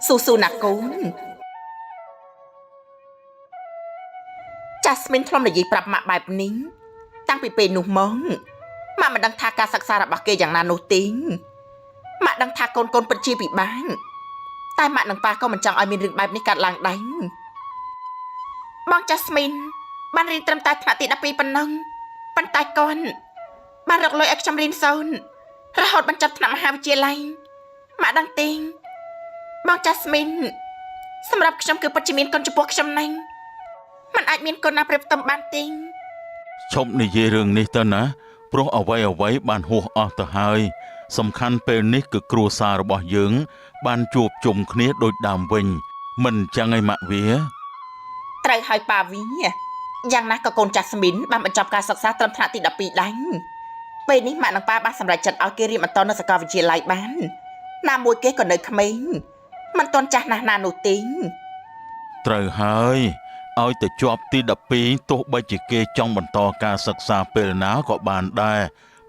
ស៊ូស៊ូណាកូនចាស្មីនធ្លាប់និយាយប្រាប់ម៉ាក់បែបនេះតាំងពីពេលនោះមកម៉ាក់មិនដឹងថាការសិក្សារបស់គេយ៉ាងណានោះទេម៉ាក់ដឹងថាកូនកូនពិតជាពិបាកតែម៉ាក់និងប៉ាក៏មិនចង់ឲ្យមានរឿងបែបនេះកើតឡើងដែរ បងចាស្មីនបានរៀនត្រឹមតែថ្នាក់ទី12ប៉ុណ្ណឹងប៉ុន្តែកូនបានរកលុយឲ្យខ្ញុំរៀនសូត្ររហូតបញ្ចប់ថ្នាក់មហាវិទ្យាល័យម៉ាក់ដឹងទេបងចាស្មីនសម្រាប់ខ្ញុំគឺពិតជាមានគុណចំពោះខ្ញុំណាស់มันអាចមានគុណណាប្រៀបផ្ទឹមបានទេ ឈប់និយាយរឿងនេះទៅណាព្រោះអ្វីអ្វីបានហួសអស់ទៅហើយ សំខាន់ពេលនេះគឺគ្រួសាររបស់យើង បានជួបជុំគ្នាដូចដើមវិញ មិនអញ្ចឹងឯម៉ាក់វា ត្រូវហើយប៉ាវីយ៉ាងណាក៏កូនចាស់ស្មីនបានបញ្ចប់ការសិក្សាត្រឹមថ្នាក់ទី12ដែរពេលនេះម៉ាក់និងប៉ាបានសម្រេចចិត្តឲ្យគេរៀនបន្តនៅសាកលវិទ្យាល័យបានណាមួយគេក៏នៅក្មេងមិនទាន់ចាស់ណាស់ណានោះទេ ត្រូវហើយឲ្យតែជាប់ទី12ទោះបីជាគេចង់បន្តការសិក្សាពេលណាក៏បានដែរ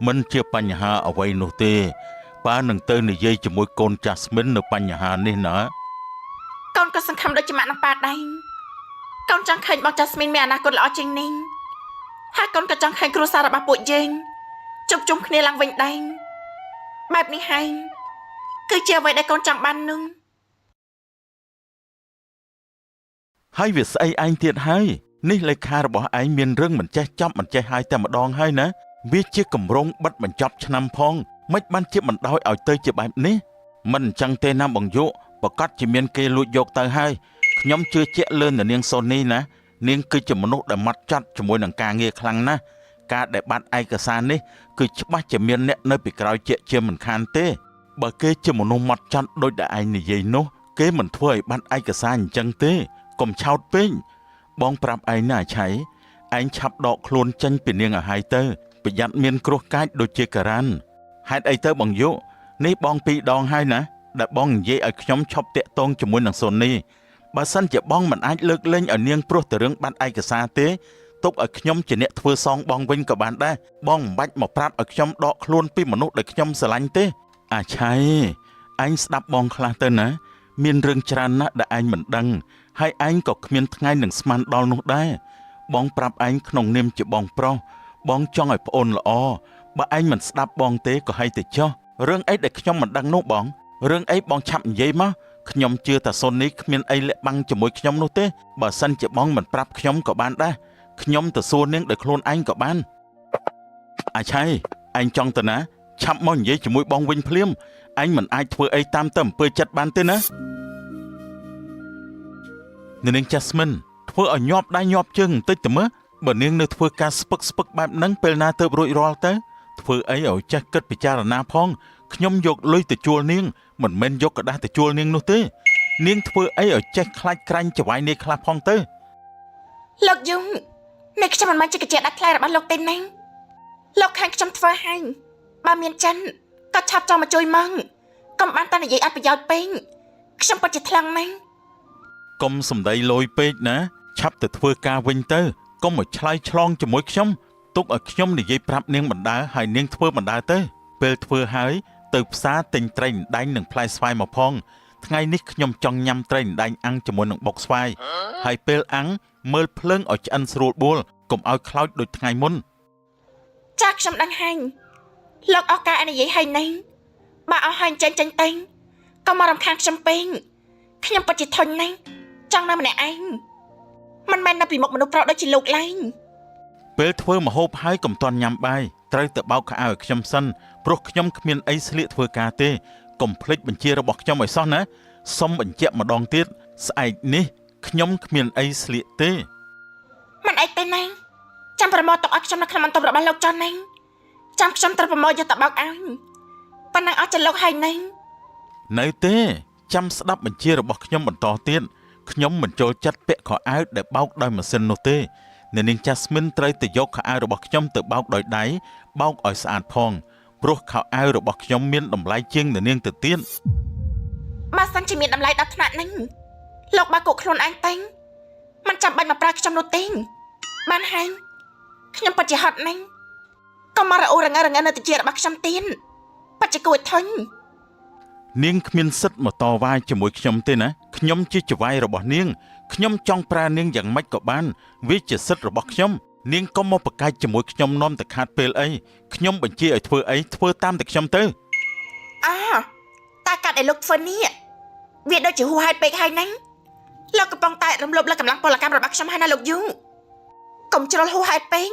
មិនជាបញ្ហាអ្វីនោះទេប៉ានឹងទៅនិយាយជាមួយកូនចាស់ស្មិននៅបញ្ហានេះណា កូនក៏សង្ឃឹមដូចជាម៉ាក់និងប៉ាដែរកូនចង់ឃើញបងចាស្មីនមានអនាគតល្អជាងនេះហើយកូនក៏ចង់ឃើញគ្រួសាររបស់ពួកយើងជួបជុំគ្នាឡើងវិញដែរបែបនេះហើយគឺជាអ្វីដែលកូនចង់បាននោះ ហើយវាស្អីឯងទៀតហើយនេះលេខារបស់ឯងមានរឿងមិនចេះចប់មិនចេះហើយតែម្ដងហើយណាវាជាកម្រងបិទបញ្ចប់ឆ្នាំផងមិនបានជាបណ្ដោយឲ្យទៅជាបែបនេះមិនអញ្ចឹងទេណាបងយុប្រកាសជាមានគេលួចយកទៅហើយខ្ញុំជឿជាក់លើអ្នកនាងសូនីណា នាងគឺជាមនុស្សដែលម៉ត់ចត់ជាមួយនឹងការងារខ្លាំងណាស់ការដែលបាត់ឯកសារនេះគឺច្បាស់ជាមានអ្នកនៅពីក្រោយជាក់ជាមិនខានទេបើគេជាមនុស្សម៉ត់ចត់ដូចដែលឯងនិយាយនោះគេមិនធ្វើឲ្យបាត់ឯកសារអញ្ចឹងទេកុំឆោតពេកបងប្រាប់ឯងណាអាឆៃឯងឆាប់ដកខ្លួនចេញពីនាងឲ្យហើយទៅប្រយ័ត្នមានគ្រោះកាចដូចជាការ៉ាន់ហេតុអីទៅបងយុនេះបងពីរដងហើយណាដែលបងនិយាយឲ្យខ្ញុំឈប់តាក់ទងជាមួយនឹងសូនីបើសិនជាបងមិនអាចលើកលែងឲ្យនាងព្រោះតែរឿងបាត់ឯកសារទេទុកឲ្យខ្ញុំជាអ្នកធ្វើសងបងវិញក៏បានដែរបងមិនបាច់មកប្រាប់ឲ្យខ្ញុំដកខ្លួនពីមនុស្សដែលខ្ញុំស្រឡាញ់ទេអាឆៃឯងស្ដាប់បងខ្លះទៅណាមានរឿងច្រើនណាស់ដែលឯងមិនដឹងហើយឯងក៏គ្មានថ្ងៃនឹងស្មានដល់នោះដែរបងប្រាប់ឯងក្នុងនាមជាបងប្រុសបងចង់ឲ្យប្អូនល្អបើឯងមិនស្ដាប់បងទេក៏ឲ្យតែចុះរឿងអីដែលខ្ញុំមិនដឹងនោះបងរឿងអីបងឆាប់និយាយមកខ្ញុំជឿថាសូនីគ្មានអីលាក់បាំងជាមួយខ្ញុំនោះទេបើសិនជាបងមិនប្រាប់ខ្ញុំក៏បានដែរខ្ញុំទៅសួរនាងដោយខ្លួនឯងក៏បានអាឆៃឯងចង់ទៅណាឆាប់មកនិយាយជាមួយបងវិញភ្លាមឯងមិនអាចធ្វើអីតាមតែអំពើចិត្តបានទេណានាងចាស្មិនធ្វើឲ្យញាប់ដៃញាប់ជើងបន្តិចទៅមើលបើនាងនៅធ្វើការស្ពឹកស្ពឹកបែបហ្នឹងពេលណាទៅរួចរាល់ទៅធ្វើអីឲ្យចេះគិតពិចារណាផងខ្ញុំយកលុយទៅជួលនាងមិនមែនយកក្រដាសទៅជួលនាងនោះទេនាងធ្វើអីឲ្យចេះខ្លាចក្រាញ់ចវាយនាងខ្លះផងទៅ លោកយងនេះខ្ញុំមិនមែនជាកាជាដាច់ថ្លៃរបស់លោកទេណាលោកខាងខ្ញុំធ្វើហើយបើមានចិនក៏ឆាប់ចង់មកជួយម៉ងកុំបានតែនិយាយអត់ប្រយោជន៍ពេកខ្ញុំពិតជាថ្លឹងណាស់ កុំសំដីលយពេកណាឆាប់ទៅធ្វើការវិញទៅកុំមកឆ្លើយឆ្លងជាមួយខ្ញុំទុកឲ្យខ្ញុំនិយាយប្រាប់នាងបណ្ដើហើយនាងធ្វើបណ្ដើទៅពេលធ្វើហើយទៅផ្សារទិញត្រីអណ្ដែងនិងផ្លែស្វាយមកផងថ្ងៃនេះខ្ញុំចង់ញ៉ាំត្រីអណ្ដែងអាំងជាមួយនឹងបុកស្វាយហើយពេលអាំងមើលភ្លើងឲ្យឆ្អិនស្រួលបួលកុំឲ្យខ្លោចដូចថ្ងៃមុន ចាខ្ញុំដឹងហើយលោកអស់ការនិយាយហើយណាបើអស់ហើយចេញចេញទៅកុំមករំខានខ្ញុំពេកខ្ញុំពិតជាធុញណាស់ចង់នៅម្នាក់ឯងមិនមែននៅពីមុខមនុស្សប្រុសដូចជាលោកឡើយ ពេលធ្វើម្ហូបហើយកុំទាន់ញ៉ាំបាយត្រូវទៅបោកខោអាវឲ្យខ្ញុំសិនព្រោះខ្ញុំគ្មានអីស្លៀកធ្វើការទេកុំភ្លេចបញ្ជារបស់ខ្ញុំឲ្យសោះណាសុំបញ្ជាក់ម្ដងទៀតស្អែកនេះខ្ញុំគ្មានអីស្លៀកទេ មិនអីទេណាចាំប្រមូលទុកឲ្យខ្ញុំនៅក្នុងបន្ទប់របស់លោកចុះណាចាំខ្ញុំត្រូវប្រមូលយកទៅបោកឲ្យប៉ុណ្ណឹងអស់ចិត្តលោកហើយណា នៅទេចាំស្ដាប់បញ្ជារបស់ខ្ញុំបន្តទៀតខ្ញុំមិនចូលចិត្តពាក់ខោអាវដែលបោកដោយម៉ាស៊ីននោះទេអ្នកនាងចាស្មិនត្រូវទៅយកខោអាវរបស់ខ្ញុំទៅបោកដោយដៃបោកឲ្យស្អាតផងព្រោះខោអាវរបស់ខ្ញុំមានតម្លៃជាងអ្នកនាងទៅទៀត បើសិនជាមានតម្លៃដល់ថ្នាក់ហ្នឹងលោកបើកក់ខ្លួនឯងតែងមិនចាំបាច់មកប្រើខ្ញុំនោះទេបានហើយខ្ញុំពិតជាហត់ណាស់កុំមករអ៊ូរងើរងើនៅតិចរបស់ខ្ញុំទៀតពិតជាគួរឲ្យធុញ នាងគ្មានសិទ្ធិមកតវ៉ាជាមួយខ្ញុំទេណាខ្ញុំជាចៅហ្វាយរបស់នាងខ្ញុំចង់ប្រើនាងយ៉ាងម៉េចក៏បានវាជាសិទ្ធិរបស់ខ្ញុំនាងកុំមកប្រកែកជាមួយខ្ញុំនាំតែខាតពេលអីខ្ញុំបញ្ជាឲ្យធ្វើអីធ្វើតាមតែខ្ញុំទៅ អតាកាត់ឲ្យលោកធ្វើនេះវាដូចជាហួសហេតុពេកហើយណាលោកកំពុងតែរំលោភលើកម្លាំងពលកម្មរបស់ខ្ញុំហើយណាលោកយូកុំជ្រុលហួសហេតុពេក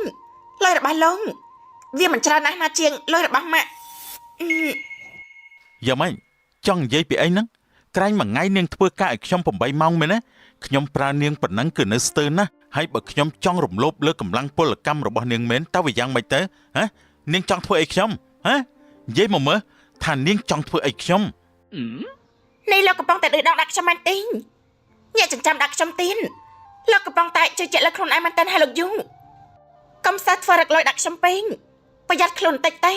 លុយរបស់លោកវាមិនច្រើនណាស់ណាជាងលុយរបស់ម៉ាក់អឺ យ៉ាងម៉េចចង់និយាយពីអីហ្នឹងក្រែងមួយថ្ងៃនាងធ្វើការឲ្យខ្ញុំ8ម៉ោងមែនទេខ្ញុំប្រើនាងប៉ុណ្ណឹងគឺនៅស្ទើរណាស់ហើយបើខ្ញុំចង់រំលោភលើកម្លាំងពលកម្មរបស់នាងមែនតើវាយ៉ាងម៉េចទៅហ៎នាងចង់ធ្វើអីខ្ញុំហ៎និយាយមកមើលថានាងចង់ធ្វើអីខ្ញុំ នេះលោកកំពុងតែឌឺដងដាក់ខ្ញុំមែនទេញាក់ចិញ្ចាំដាក់ខ្ញុំទៀតលោកកំពុងតែជឿជាក់លើខ្លួនឯងមែនតើហើយលោកយូកុំសើធ្វើរឹកលុយដាក់ខ្ញុំពេកប្រយ័ត្នខ្លួនបន្តិចទេ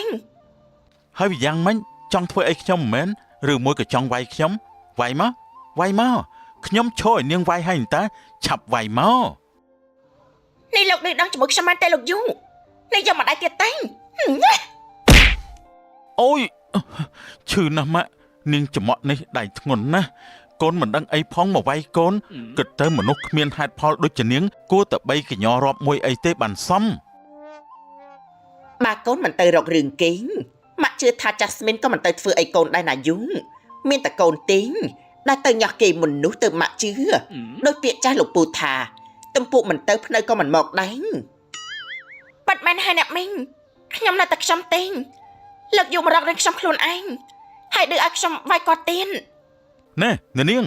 ហើយវាយ៉ាងម៉េចចង់ធ្វើអីខ្ញុំមិនមែនឬមួយក៏ចង់វាយខ្ញុំវាយមកវាយមកខ្ញុំឈរឲ្យនាងវាយហើយតាឆាប់វាយមក នេះលោកឌឺដងជាមួយខ្ញុំមែនទេលោកយូនេះយកមកដៃទៀតទេ អូយឈឺណាស់ម៉ាក់នាងចំក់នេះដៃធ្ងន់ណាស់កូនមិនដឹងអីផងមកវាយកូនគិតទៅមនុស្សគ្មានហេតុផលដូចជានាងគួរតែបីកញ្ញរាប់មួយអីទេបានសម បើកូនមិនទៅរករឿងគេងម៉ាក់ជឿថាចាស្មីនក៏មិនទៅធ្វើអីកូនដែរណាយូមានតែកូនទេងដែលទៅញាស់គេមុននោះទៅម៉ាក់ជឿដោយពាក្យចាស់លោកពូថាទំពក់មិនទៅភ្នៅក៏មិនមកដែរ បាត់មែនហើយអ្នកមីងខ្ញុំនៅតែខ្ញុំទេលោកយូមករករឿងខ្ញុំខ្លួនឯងហើយឌឺឲ្យខ្ញុំវាយគាត់ទៀត ណែអ្នកនាង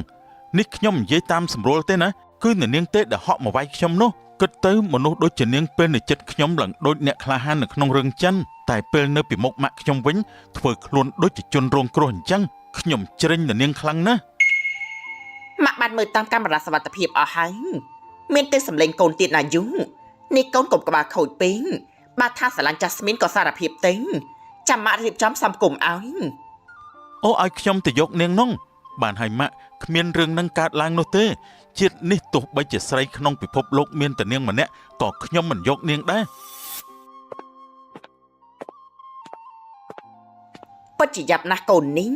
នេះខ្ញុំនិយាយតាមសម្រួលទេណា គឺអ្នកនាងទេដែលហក់មកវាយខ្ញុំនោះគិតទៅមនុស្សដូចជានាងពេលនៅចិត្តខ្ញុំឡើងដូចអ្នកក្លាហាននៅក្នុងរឿងចិនតែពេលនៅពីមុខម៉ាក់ខ្ញុំវិញធ្វើខ្លួនដូចជាជនរងគ្រោះអញ្ចឹងខ្ញុំជ្រិញអ្នកនាងខ្លាំងណាស់ ម៉ាក់បានមើលតាមកាមេរ៉ាសវត្ថភាពអស់ហើយមានតែសម្លេងកូនទៀតណាយូនេះកូនកុំក្បាលខូចពេកបើថាស្រឡាញ់ចាស្មីនក៏សារភាពទៅចាំម៉ាក់រៀបចំសំគុំឲ្យ អូឲ្យខ្ញុំទៅយកនាងនោះបានហើយម៉ាក់គ្មានរឿងនឹងកើតឡើងនោះទេជាតិនេះទោះបីជាស្រីក្នុងពិភពលោកមានតែនាងម្នាក់ក៏ខ្ញុំមិនយកនាងដែរ ពិតជាយ៉ាប់ណាស់កូននេះ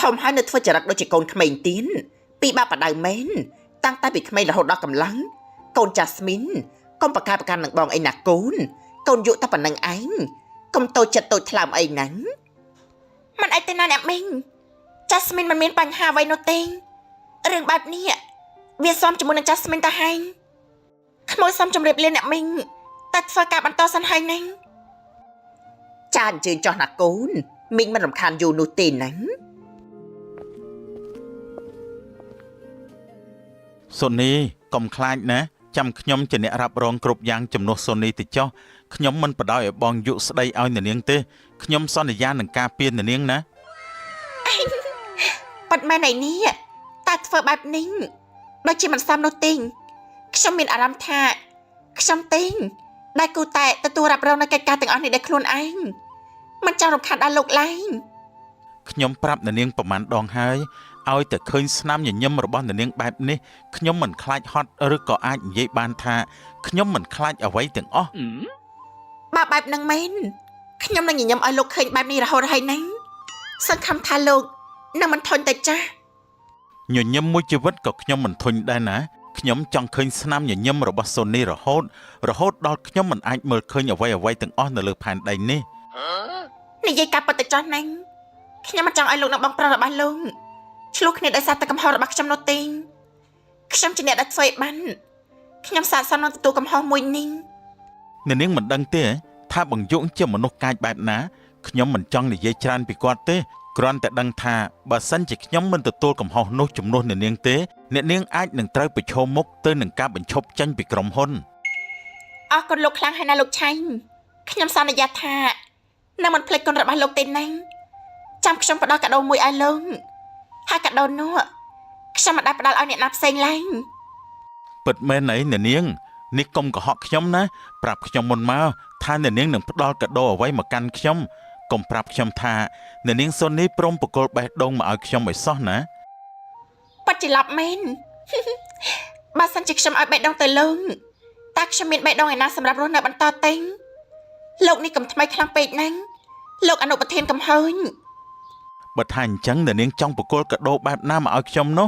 ធំហើយនៅធ្វើចរិតដូចជាកូនក្មេងទៀតពីបាក់បដៅមែនតាំងតែពីក្មេងរហូតដល់កម្លាំងកូនចាស្មីនកុំប្រកែកប្រកាន់នឹងបងអីណាកូនកូនយុតែប៉ុណ្្នឹងឯងកុំតូចចិត្តតូចថ្លើមអីហ្នឹង មិនអីទេណាអ្នកមីងចាស្មីនមិនមានបញ្ហាអ្វីនោះទេរឿងបែបនេះវាសមជាមួយនឹងចាស្មីនតាហើយក្មួយសុំជម្រាបលាអ្នកមីងតែធ្វើការបន្តសិនហើយណា ចាអញ្ជើញចោះណាកូនមីងមិនរំខានយូរនោះទេណា សូនីកុំខ្លាចណាចាំខ្ញុំជាអ្នករ៉ាប់រងគ្រប់យ៉ាងជំនួសសូនីទៅចុះខ្ញុំមិនបដ ாய் ឲ្យបងយុស្ដីឲ្យអ្នកនាងទេខ្ញុំសន្យានឹងការពារអ្នកនាងណា ប៉ិតមែនឯនេះតែធ្វើបែបនេះដូចជាមិនសមនោះទេខ្ញុំមានអារម្មណ៍ថាខ្ញុំទេដែលគូតែទទួលរ៉ាប់រងនៅកិច្ចការទាំងអស់នេះដោយខ្លួនឯងមិនចង់រំខានដល់លោកឡើយ ខ្ញុំប្រាប់អ្នកនាងប្រមាណដងហើយឲ្យតែឃើញស្នាមញញឹមរបស់អ្នកនាងបែបនេះខ្ញុំមិនខ្លាចហត់ឬក៏អាចនិយាយបានថាខ្ញុំមិនខ្លាចអ្វីទាំងអស់ បើបែបហ្នឹងមែនខ្ញុំនឹងញញឹមឲ្យលោកឃើញបែបនេះរហូតហើយណាសង្ឃឹមថាលោកនឹងមិនធុញទៅចាស់ ញញឹមមួយជីវិតក៏ខ្ញុំមិនធុញដែរណាខ្ញុំចង់ឃើញស្នាមញញឹមរបស់សូនីរហូតរហូតដល់ខ្ញុំមិនអាចមើលឃើញអ្វីអ្វីទាំងអស់នៅលើផែនដីនេះ និយាយការពិតទៅចាស់ណាខ្ញុំមិនចង់ឲ្យលោកនឹងបងប្រុសរបស់លោកឆ្លោះគ្នាដោយសារតែកំហុសរបស់ខ្ញុំនោះទេខ្ញុំជាអ្នកដែលធ្វើឲ្យបានខ្ញុំសាកសមនឹងទទួលកំហុសមួយនេះ អ្នកនាងមិនដឹងទេថាបង្យុងជាមនុស្សកាចបែបណាខ្ញុំមិនចង់និយាយច្រើនពីគាត់ទេគ្រាន់តែដឹងថាបើសិនជាខ្ញុំមិនទទួលកំហុសនោះជំនួសអ្នកនាងទេអ្នកនាងអាចនឹងត្រូវប្រឈមមុខទៅនឹងការបញ្ឈប់ចេញពីក្រុមហ៊ុន អរគុណលោកខ្លាំងហើយណាលោកឆៃខ្ញុំសន្យាថានឹងមិនភ្លេចគុណរបស់លោកទេណាចាំខ្ញុំផ្ដល់កាដូមួយឲ្យលោកហើយកាដូនោះខ្ញុំមិនដែលផ្ដល់ឲ្យអ្នកណាផ្សេងឡើយ ពិតមែនអីអ្នកនាងនេះកុំកុហកខ្ញុំណាប្រាប់ខ្ញុំមុនមកថាអ្នកនាងនឹងផ្ដល់កាដូអ្វីមកកាន់ខ្ញុំកុំប្រាប់ខ្ញុំថាអ្នកនាងសូនីព្រមបកគលបេះដូងមកឲ្យខ្ញុំឲ្យសោះណា ពិតជាឡប់មែន បើសិនជាខ្ញុំឲ្យបេះដូងទៅលោកតើខ្ញុំមានបេះដូងឯណាសម្រាប់រស់នៅបន្តទេលោកនេះកំថ្មីខ្លាំងពេកណាស់លោកអនុប្រធានកំហើញ បើថាអញ្ចឹងអ្នកនាងចង់បកគលកាដូបែបណាមកឲ្យខ្ញុំនោះ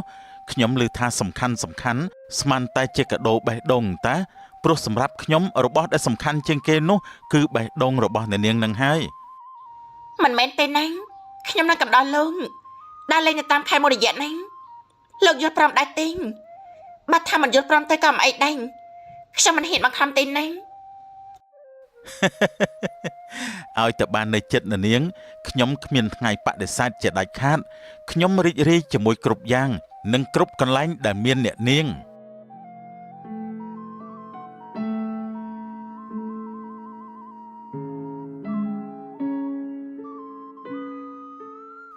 ខ្ញុំឮថាសំខាន់សំខាន់ស្មានតែជាកាដូបេះដូងតាព្រោះសម្រាប់ខ្ញុំរបស់ដែលសំខាន់ជាងគេនោះគឺបេះដូងរបស់អ្នកនាងនឹងហើយ មិនមែនទេណាខ្ញុំនឹងកំដរលោកដើរលេងនៅតាមខេត្តមួយរយៈណាលោកយល់ព្រមដែរទេបើថាមិនយល់ព្រមទៅក៏មិនអីដែរខ្ញុំមិនហ៊ានបង្ខំទេណា ឲ្យតែបាននៅចិត្តអ្នកនាងខ្ញុំគ្មានថ្ងៃបដិសេធជាដាច់ខាតខ្ញុំរីករាយជាមួយគ្រប់យ៉ាងនិងគ្រប់កន្លែងដែលមានអ្នកនាង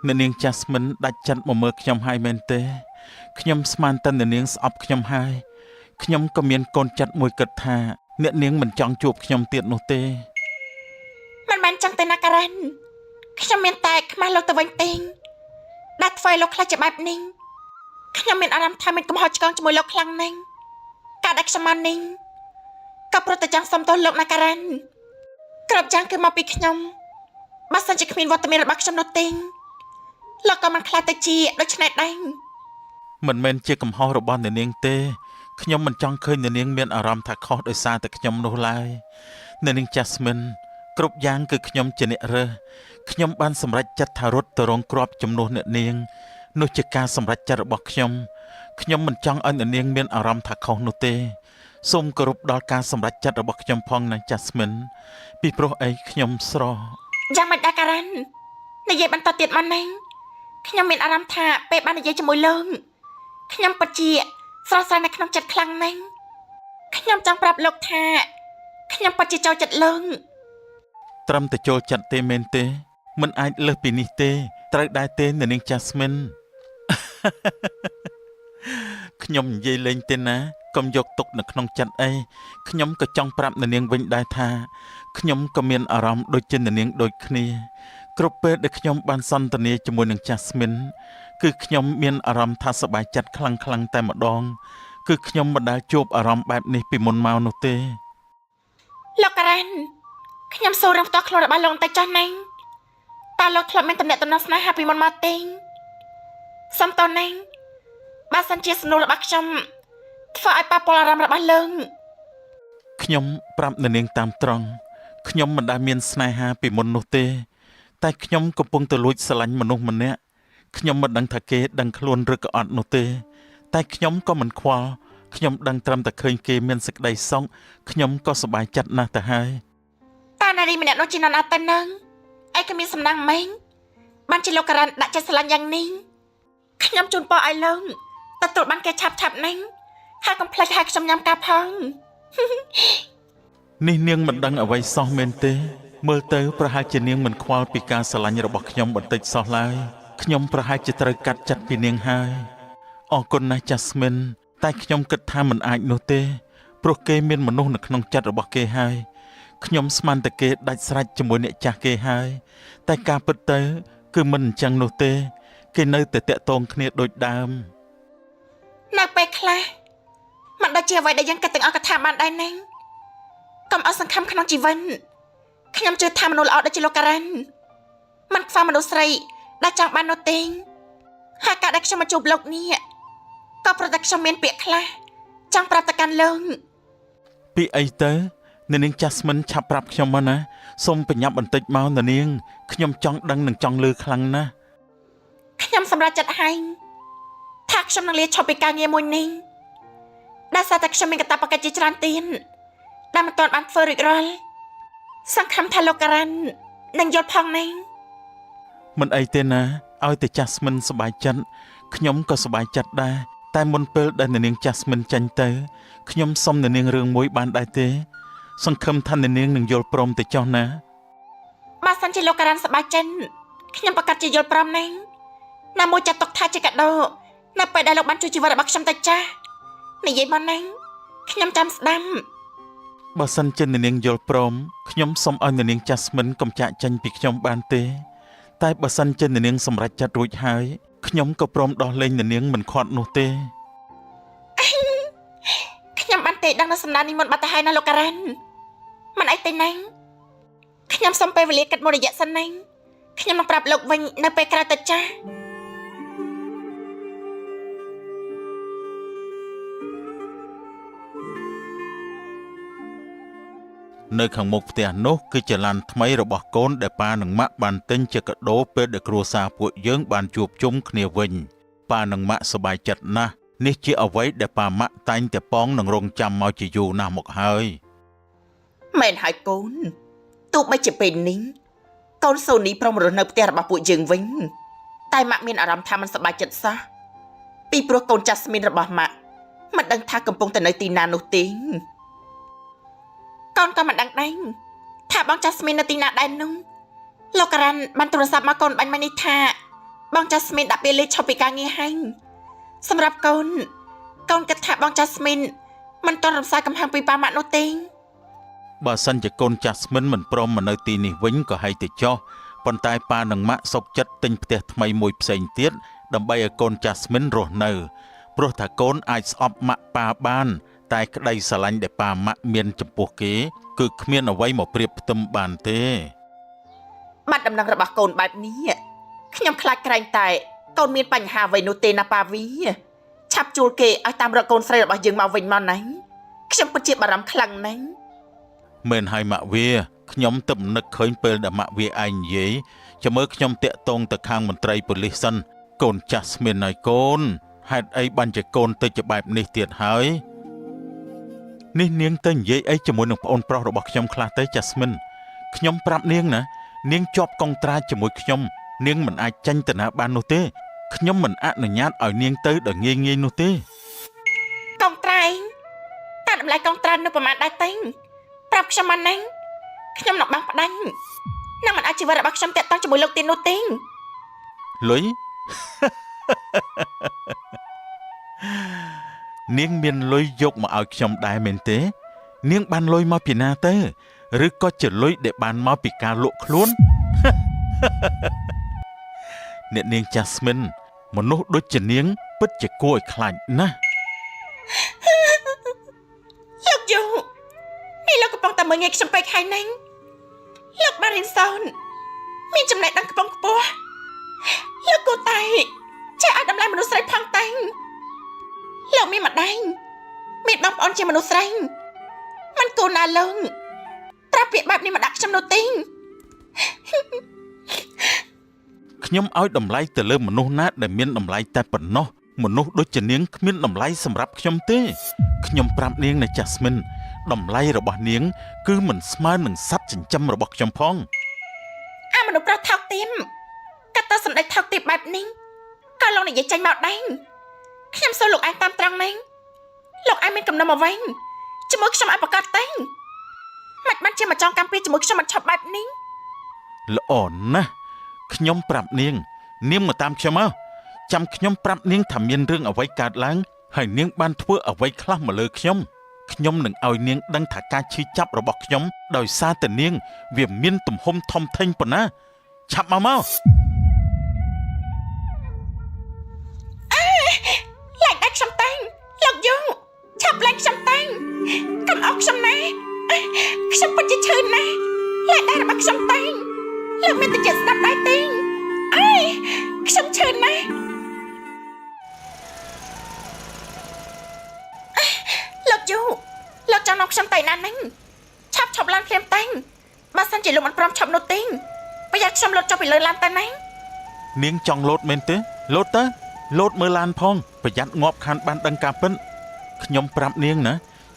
អ្នកនាងចាស្មិនដាច់ចិត្តមកមើលខ្ញុំហើយមែនទេខ្ញុំស្មានតែអ្នកនាងស្អប់ខ្ញុំហើយខ្ញុំក៏មានកូនចិត្តមួយគិតថាអ្នកនាងមិនចង់ជួបខ្ញុំទៀតនោះទេ មិនមែនចឹងទេណាការ៉ាន់ខ្ញុំមានតែខ្មាស់លោកទៅវិញទេដែលធ្វើឲ្យលោកខ្លាចជាបែបនេះខ្ញុំមានអារម្មណ៍ថាមានកំហុសឆ្គងជាមួយលោកខ្លាំងណាស់ការដែលខ្ញុំមកនេះក៏ព្រោះតែចង់សុំទោសលោកណាការ៉ាន់គ្រប់យ៉ាងគឺមកពីខ្ញុំបើសិនជាគ្មានវត្តមានរបស់ខ្ញុំនោះទេលោកក៏មិនខ្លាចទៅជាដូច្នេះដែរ មិនមែនជាកំហុសរបស់អ្នកនាងទេខ្ញុំមិនចង់ឃើញអ្នកនាងមានអារម្មណ៍ថាខុសដោយសារតែខ្ញុំនោះឡើយអ្នកនាងចាស្មិនគ្រប់យ៉ាងគឺខ្ញុំជាអ្នករើសខ្ញុំបានសម្រេចចិត្តថារត់ទៅរងគ្រាប់ជំនួសអ្នកនាងនោះជាការសម្រេចចិត្តរបស់ខ្ញុំខ្ញុំមិនចង់ឲ្យអ្នកនាងមានអារម្មណ៍ថាខុសនោះទេសូមគោរពដល់ការសម្រេចចិត្តរបស់ខ្ញុំផងណាចាស្មិនពីព្រោះអីខ្ញុំស្រ យ៉ាងម៉េចដែរការ៉ាន់និយាយបន្តទៀតមកណាខ្ញុំមានអារម្មណ៍ថាពេលបាននិយាយជាមួយលោកខ្ញុំពិតជា ស្រស់ស្រាយនៅក្នុងចិត្តខ្លាំងណាស់ខ្ញុំចង់ប្រាប់លោកថាខ្ញុំពិតជាចូលចិត្តលោក ត្រឹមតែចូលចិត្តទេមែនទេមិនអាចលើសពីនេះទេត្រូវដែរទេអ្នកនាងចាស្មិន ខ្ញុំនិយាយលេងទេណាកុំយកទុកនៅក្នុងចិត្តអីខ្ញុំក៏ចង់ប្រាប់អ្នកនាងវិញដែរថាខ្ញុំក៏មានអារម្មណ៍ដូចជាអ្នកនាងដូចគ្នាគ្រប់ពេលដែលខ្ញុំបានសន្ទនាជាមួយនឹងចាស្មិនគឺខ្ញុំមានអារម្មណ៍ថាសប្បាយចិត្តខ្លាំងៗតែម្ដងគឺខ្ញុំមិនដែលជួបអារម្មណ៍បែបនេះពីមុនមកនោះទេ លោកការ៉ាន់ខ្ញុំសូមរំផ្ទាល់ខ្លួនរបស់លោកបន្តិចចុះណាតើលោកធ្លាប់មានតំណែងតំណងស្នេហាពីមុនមកទេសុំតណាបើសិនជាសំណួររបស់ខ្ញុំធ្វើឲ្យប៉ះពាល់អារម្មណ៍របស់លោក ខ្ញុំប្រាប់អ្នកនាងតាមត្រង់ខ្ញុំមិនដែលមានស្នេហាពីមុននោះទេ តែខ្ញុំកំពុងតែលួចស្រឡាញ់មនុស្សម្នាក់ខ្ញុំមិនដឹងថាគេដឹងខ្លួនឬក៏អត់នោះទេ តែខ្ញុំក៏មិនខ្វល់ខ្ញុំដឹងត្រឹមតែឃើញគេមានសេចក្តីសុខខ្ញុំក៏សប្បាយចិត្តណាស់ទៅហើយ តើនារីម្នាក់នោះជានរណាទៅនឹងឯក៏មានសំណាងមែងបានជាលោកការ៉ាន់ដាក់ចិត្តស្រឡាញ់យ៉ាងនេះខ្ញុំជូនពរឲ្យលោកទទួលបានគេឆាប់ឆាប់ៗណាហើយកុំភ្លេចឲ្យខ្ញុំញ៉ាំការផង នេះនាងមិនដឹងអ្វីសោះមែនទេមើលទៅប្រហែលជានាងមិនខ្វល់ពីការស្រឡាញ់របស់ខ្ញុំបន្តិចសោះឡើយខ្ញុំប្រហែលជាត្រូវកាត់ចិត្តពីនាងហើយអរគុណណាស់ចាស្មិនតែខ្ញុំគិតថាមិនអាចនោះទេព្រោះគេមានមនុស្សនៅក្នុងចិត្តរបស់គេហើយខ្ញុំស្មានតែគេដាច់ស្រេចជាមួយអ្នកចាស់គេហើយតែការពិតទៅ គឺមិនអញ្ចឹងនោះទេ គេនៅតែតាក់ទងគ្នាដូចដើម នៅពេលខ្លះมันដូចជាអ្វីដែលយើងគិតទាំងអស់ក៏ថាបានដែរណាកុំអស់សង្ឃឹមក្នុងជីវិតខ្ញុំជឿថាមនុស្សល្អដូចជាលោកការ៉ាន់มันខ្វះមនុស្សស្រីដែលចង់បាននោះទេហើយការដែលខ្ញុំមកជួបលោកនេះក៏ព្រោះតែខ្ញុំមានពាក្យខ្លះចង់ប្រាប់ទៅកាន់លោក ពីអីទៅអ្នកនាងចាស្មិនឆាប់ប្រាប់ខ្ញុំមកណាសូមប្រញាប់បន្តិចមកអ្នកនាងខ្ញុំចង់ដឹងនិងចង់ឮខ្លាំងណាស់ ខ្ញុំសម្រេចចិត្តហើយថាខ្ញុំនឹងលាឈប់ពីការងារមួយនេះដោយសារតែខ្ញុំមានកាតព្វកិច្ចជាច្រើនទៀតដែលមិនទាន់បានធ្វើរួចរាល់សង្ឃឹមថាលោកការ៉ាន់នឹងយល់ផងណា មិនអីទេណាឲ្យតែចាស្មិនសប្បាយចិត្តខ្ញុំក៏សប្បាយចិត្តដែរតែមុនពេលដែលអ្នកនាងចាស្មិនចាញ់ទៅខ្ញុំសុំអ្នកនាងរឿងមួយបានដែរទេ សង្ឃឹមថាអ្នកនាងនឹងយល់ព្រមទៅចុះណា បើសិនជាលោកការ៉ាន់សប្បាយចិត្តខ្ញុំប្រកាសជាយល់ព្រមណាស់ណាមួយចាត់ទុកថាជាកាដូនៅពេលដែលលោកបានជួយជីវិតរបស់ខ្ញុំទៅចាស់និយាយមកណាខ្ញុំចាំស្ដាប់ បើសិនជាអ្នកនាងយល់ព្រមខ្ញុំសូមឲ្យអ្នកនាងចាស្មិនកុំចាកចេញពីខ្ញុំបានទេ តែបើសិនជាអ្នកនាងសម្រេចចិត្តរួចហើយខ្ញុំក៏ព្រមដោះលែងអ្នកនាងមិនខាត់នោះទេ ខ្ញុំបានទេដឹងនៅសំណើនេះមុនបាត់ទៅហើយណាលោកការ៉ាន់មិនអីទេណាខ្ញុំសូមពេលវេលាគិតមួយរយៈសិនណាខ្ញុំនឹងប្រាប់លោកវិញនៅពេលក្រោយទៅចាស់ នៅខាងមុខផ្ទះនោះគឺជាឡានថ្មីរបស់កូនដែលប៉ានិងម៉ាក់បានទិញជាកាដូពេលដែលគ្រួសារពួកយើងបានជួបជុំគ្នាវិញប៉ានិងម៉ាក់សប្បាយចិត្តណាស់នេះជាអ្វីដែលប៉ាម៉ាក់តែងតែប៉ងនឹងរងចាំមកជាយូរណាស់មកហើយ មែនហើយកូនទោះបីជាពេលនេះកូនសូនីព្រមរស់នៅផ្ទះរបស់ពួកយើងវិញតែម៉ាក់មានអារម្មណ៍ថាមិនសប្បាយចិត្តសោះពីព្រោះកូនចាស់ស្មីនរបស់ម៉ាក់មិនដឹងថាកំពុងតែនៅទីណានោះទេ កូនក៏មិនដឹងដែរថាបងចាស្មីននៅទីណាដែរនោះលោកការ៉ាន់បានទូរស័ព្ទមកកូនបាញ់មិញនេះថាបងចាស្មីនដាក់ពេលលេឈប់ពីការងារហើយសម្រាប់កូនកូនគិតថាបងចាស្មីនមិនទាន់រំសាយកំហឹងពីប៉ាម៉ាក់នោះទេ បើសិនជាកូនចាស់ស្មិនមិនព្រមមកនៅទីនេះវិញក៏ឲ្យទៅចោះប៉ុន្តែប៉ានិងម៉ាក់សុកចិត្តទិញផ្ទះថ្មីមួយផ្សេងទៀតដើម្បីឲ្យកូនចាស់ស្មិនរស់នៅព្រោះថាកូនអាចស្អប់ម៉ាក់ប៉ាបាន តែក្តីស្រឡាញ់ដែលប៉ាម៉ាក់មានចំពោះគេ គឺគ្មានអ្វីមកប្រៀបផ្ទឹមបានទេ បាត់ដំណឹងរបស់កូនបែបនេះខ្ញុំខ្លាចក្រែងតែកូនមានបញ្ហាអ្វីនោះទេណាប៉ាវីឆាប់ជួលគេឲ្យតាមរកកូនស្រីរបស់យើងមកវិញមកណាខ្ញុំពិតជាបារម្ភខ្លាំងណាស់ មែនហើយម៉ាក់វាខ្ញុំទៅនឹកឃើញពេលដែលម៉ាក់វាឯងនិយាយចាំមើលខ្ញុំតាក់ទងទៅខាងមន្ត្រីប៉ូលីសសិនកូនចាស់ស្មានហើយកូនហេតុអីបានជាកូនទៅជាបែបនេះទៀតហើយនេះនាងទៅនិយាយអីជាមួយនឹងប្អូនប្រុសរបស់ខ្ញុំខ្លះទៅចាស្មិនខ្ញុំប្រាប់នាងណានាងជាប់កុងត្រាជាមួយខ្ញុំនាងមិនអាចចាញ់ទៅណាបាននោះទេខ្ញុំមិនអនុញ្ញាតឲ្យនាងទៅដោយងាយៗនោះទេ តម្លៃកងត្រាននៅប្រមាណដែរទេប្រាប់ខ្ញុំមកណាខ្ញុំនឹងបាំងផ្ដាញ់នឹងមិនអាចជីវិតរបស់ខ្ញុំតាក់ទងជាមួយលោកទៀតនោះទេ លុយ នាងមានលុយយកមកឲ្យខ្ញុំដែរមែនទេ នាងបានលុយមកពីណាទៅឬក៏ជាលុយដែលបានមកពីការលក់ខ្លួន អ្នកនាងចាស្មីនមនុស្សដូចជានាង ពិតជាគួរឲ្យខ្លាចណាស់ លោកយូនេះលោកកំពុងតែមើលងាយខ្ញុំពេកហើយណាលោកបានរៀនសូត្រមានចំណេះដឹងខ្ពង់ខ្ពស់លោកគួរតែចេះឲ្យតម្លៃមនុស្សស្រីផងតែងលោកមានម្ដាយមានបងប្អូនជាមនុស្សស្រីมันគួរណាលោកត្រាប់ពាក្យបែបនេះមកដាក់ខ្ញុំនោះទេ ខ្ញុំឲ្យតម្លៃទៅលើមនុស្សណាដែលមានតម្លៃតែប៉ុណ្ណោះមនុស្សដូចជានាងគ្មានតម្លៃសម្រាប់ខ្ញុំទេខ្ញុំប្រាប់នាងណាចាស្មីនតម្លៃរបស់នាង គឺមិនស្មើនឹងសត្វចិញ្ចឹមរបស់ខ្ញុំផង អាមនុស្សប្រុសថោកទាបកាត់តសម្ដេចថោកទាបបែបនេះក៏លោកនិយាយចេញមកដែរខ្ញុំសូមលោកឯងតាមត្រង់នេះលោកឯងមានកំណំអ្វីជាមួយខ្ញុំឲ្យប្រកាសទេមិនបានជាមកចង់កម្មពីជាមួយខ្ញុំមិនឈប់បែបនេះ ល្អណាស់ខ្ញុំប្រាប់នាង នាងមកតាមខ្ញុំមកចាំខ្ញុំប្រាប់នាងថាមានរឿងអ្វីកើតឡើងហើយនាងបានធ្វើអ្វីខ្លះមកលើខ្ញុំខ្ញុំនឹងឲ្យនាងដឹងថាការឈឺចាប់របស់ខ្ញុំដោយសារតែនាង វាមានទំហំធំធេងប៉ុណ្ណាឆាប់មកមក លែងដៃខ្ញុំតាំងលោកយូឆាប់លែងខ្ញុំតាំងកុំអោបខ្ញុំណាខ្ញុំពិតជាឈឺណាស់លែងដៃរបស់ខ្ញុំតាំងលោកមានតែចិត្តស្ដាប់ដែរទេអើយខ្ញុំឈឺណាស់លោកយូលោកចង់នាំខ្ញុំទៅណាហ្នឹងឆាប់ឈប់ឡានភ្លាមតាំងបើសិនជាលោកមិនព្រមឆាប់នោះទេប្រយ័ត្នខ្ញុំលោតចុះពីលើឡានទៅណា នាងចង់លោតមែនទេលោតទៅលោតមើលឡានផងប្រយ័ត្នងាប់ខានបានដឹងការពិតខ្ញុំប្រាប់នាងណា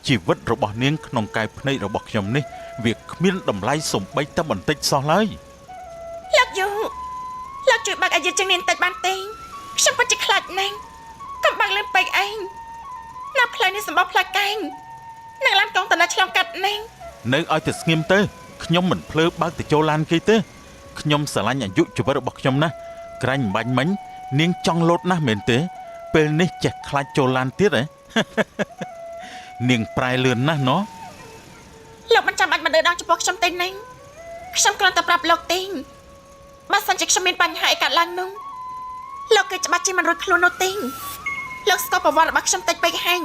ជីវិតរបស់នាងក្នុងកាយភ្នែករបស់ខ្ញុំនេះវាគ្មានតម្លៃសំបីតែបន្តិចសោះឡើយ លោកយូលោកជួយបើកឲ្យយឺតជាងនេះបន្តិចបានទេខ្ញុំពិតជាខ្លាចណាស់កុំបើកលឿនពេកឯងណាផ្លូវនេះសម្បោះផ្លូវកែងនឹងឡានកងតណាឆ្លងកាត់ណាស់ នៅឲ្យតែស្ងៀមទៅខ្ញុំមិនភ្លើបើកទៅចូលឡានគេទេខ្ញុំស្រឡាញ់អាយុជីវិតរបស់ខ្ញុំណាស់ក្រាញ់បាញ់មិញនាងចង់លោតណាស់មែនទេពេលនេះចេះខ្លាចចូលឡានទៀតហ៎ នាងប្រែលឿនណាស់ណោះ លោកមិនចាំបាច់មកដឺដងចំពោះខ្ញុំទេណាខ្ញុំគ្រាន់តែប្រាប់លោកទេបើសិនជាខ្ញុំមានបញ្ហាអីកើតឡើងនោះលោកគឺច្បាស់ជាមិនរួចខ្លួននោះទេលោកស្គាល់ប្រវត្តិរបស់ខ្ញុំតិចពេកហើយ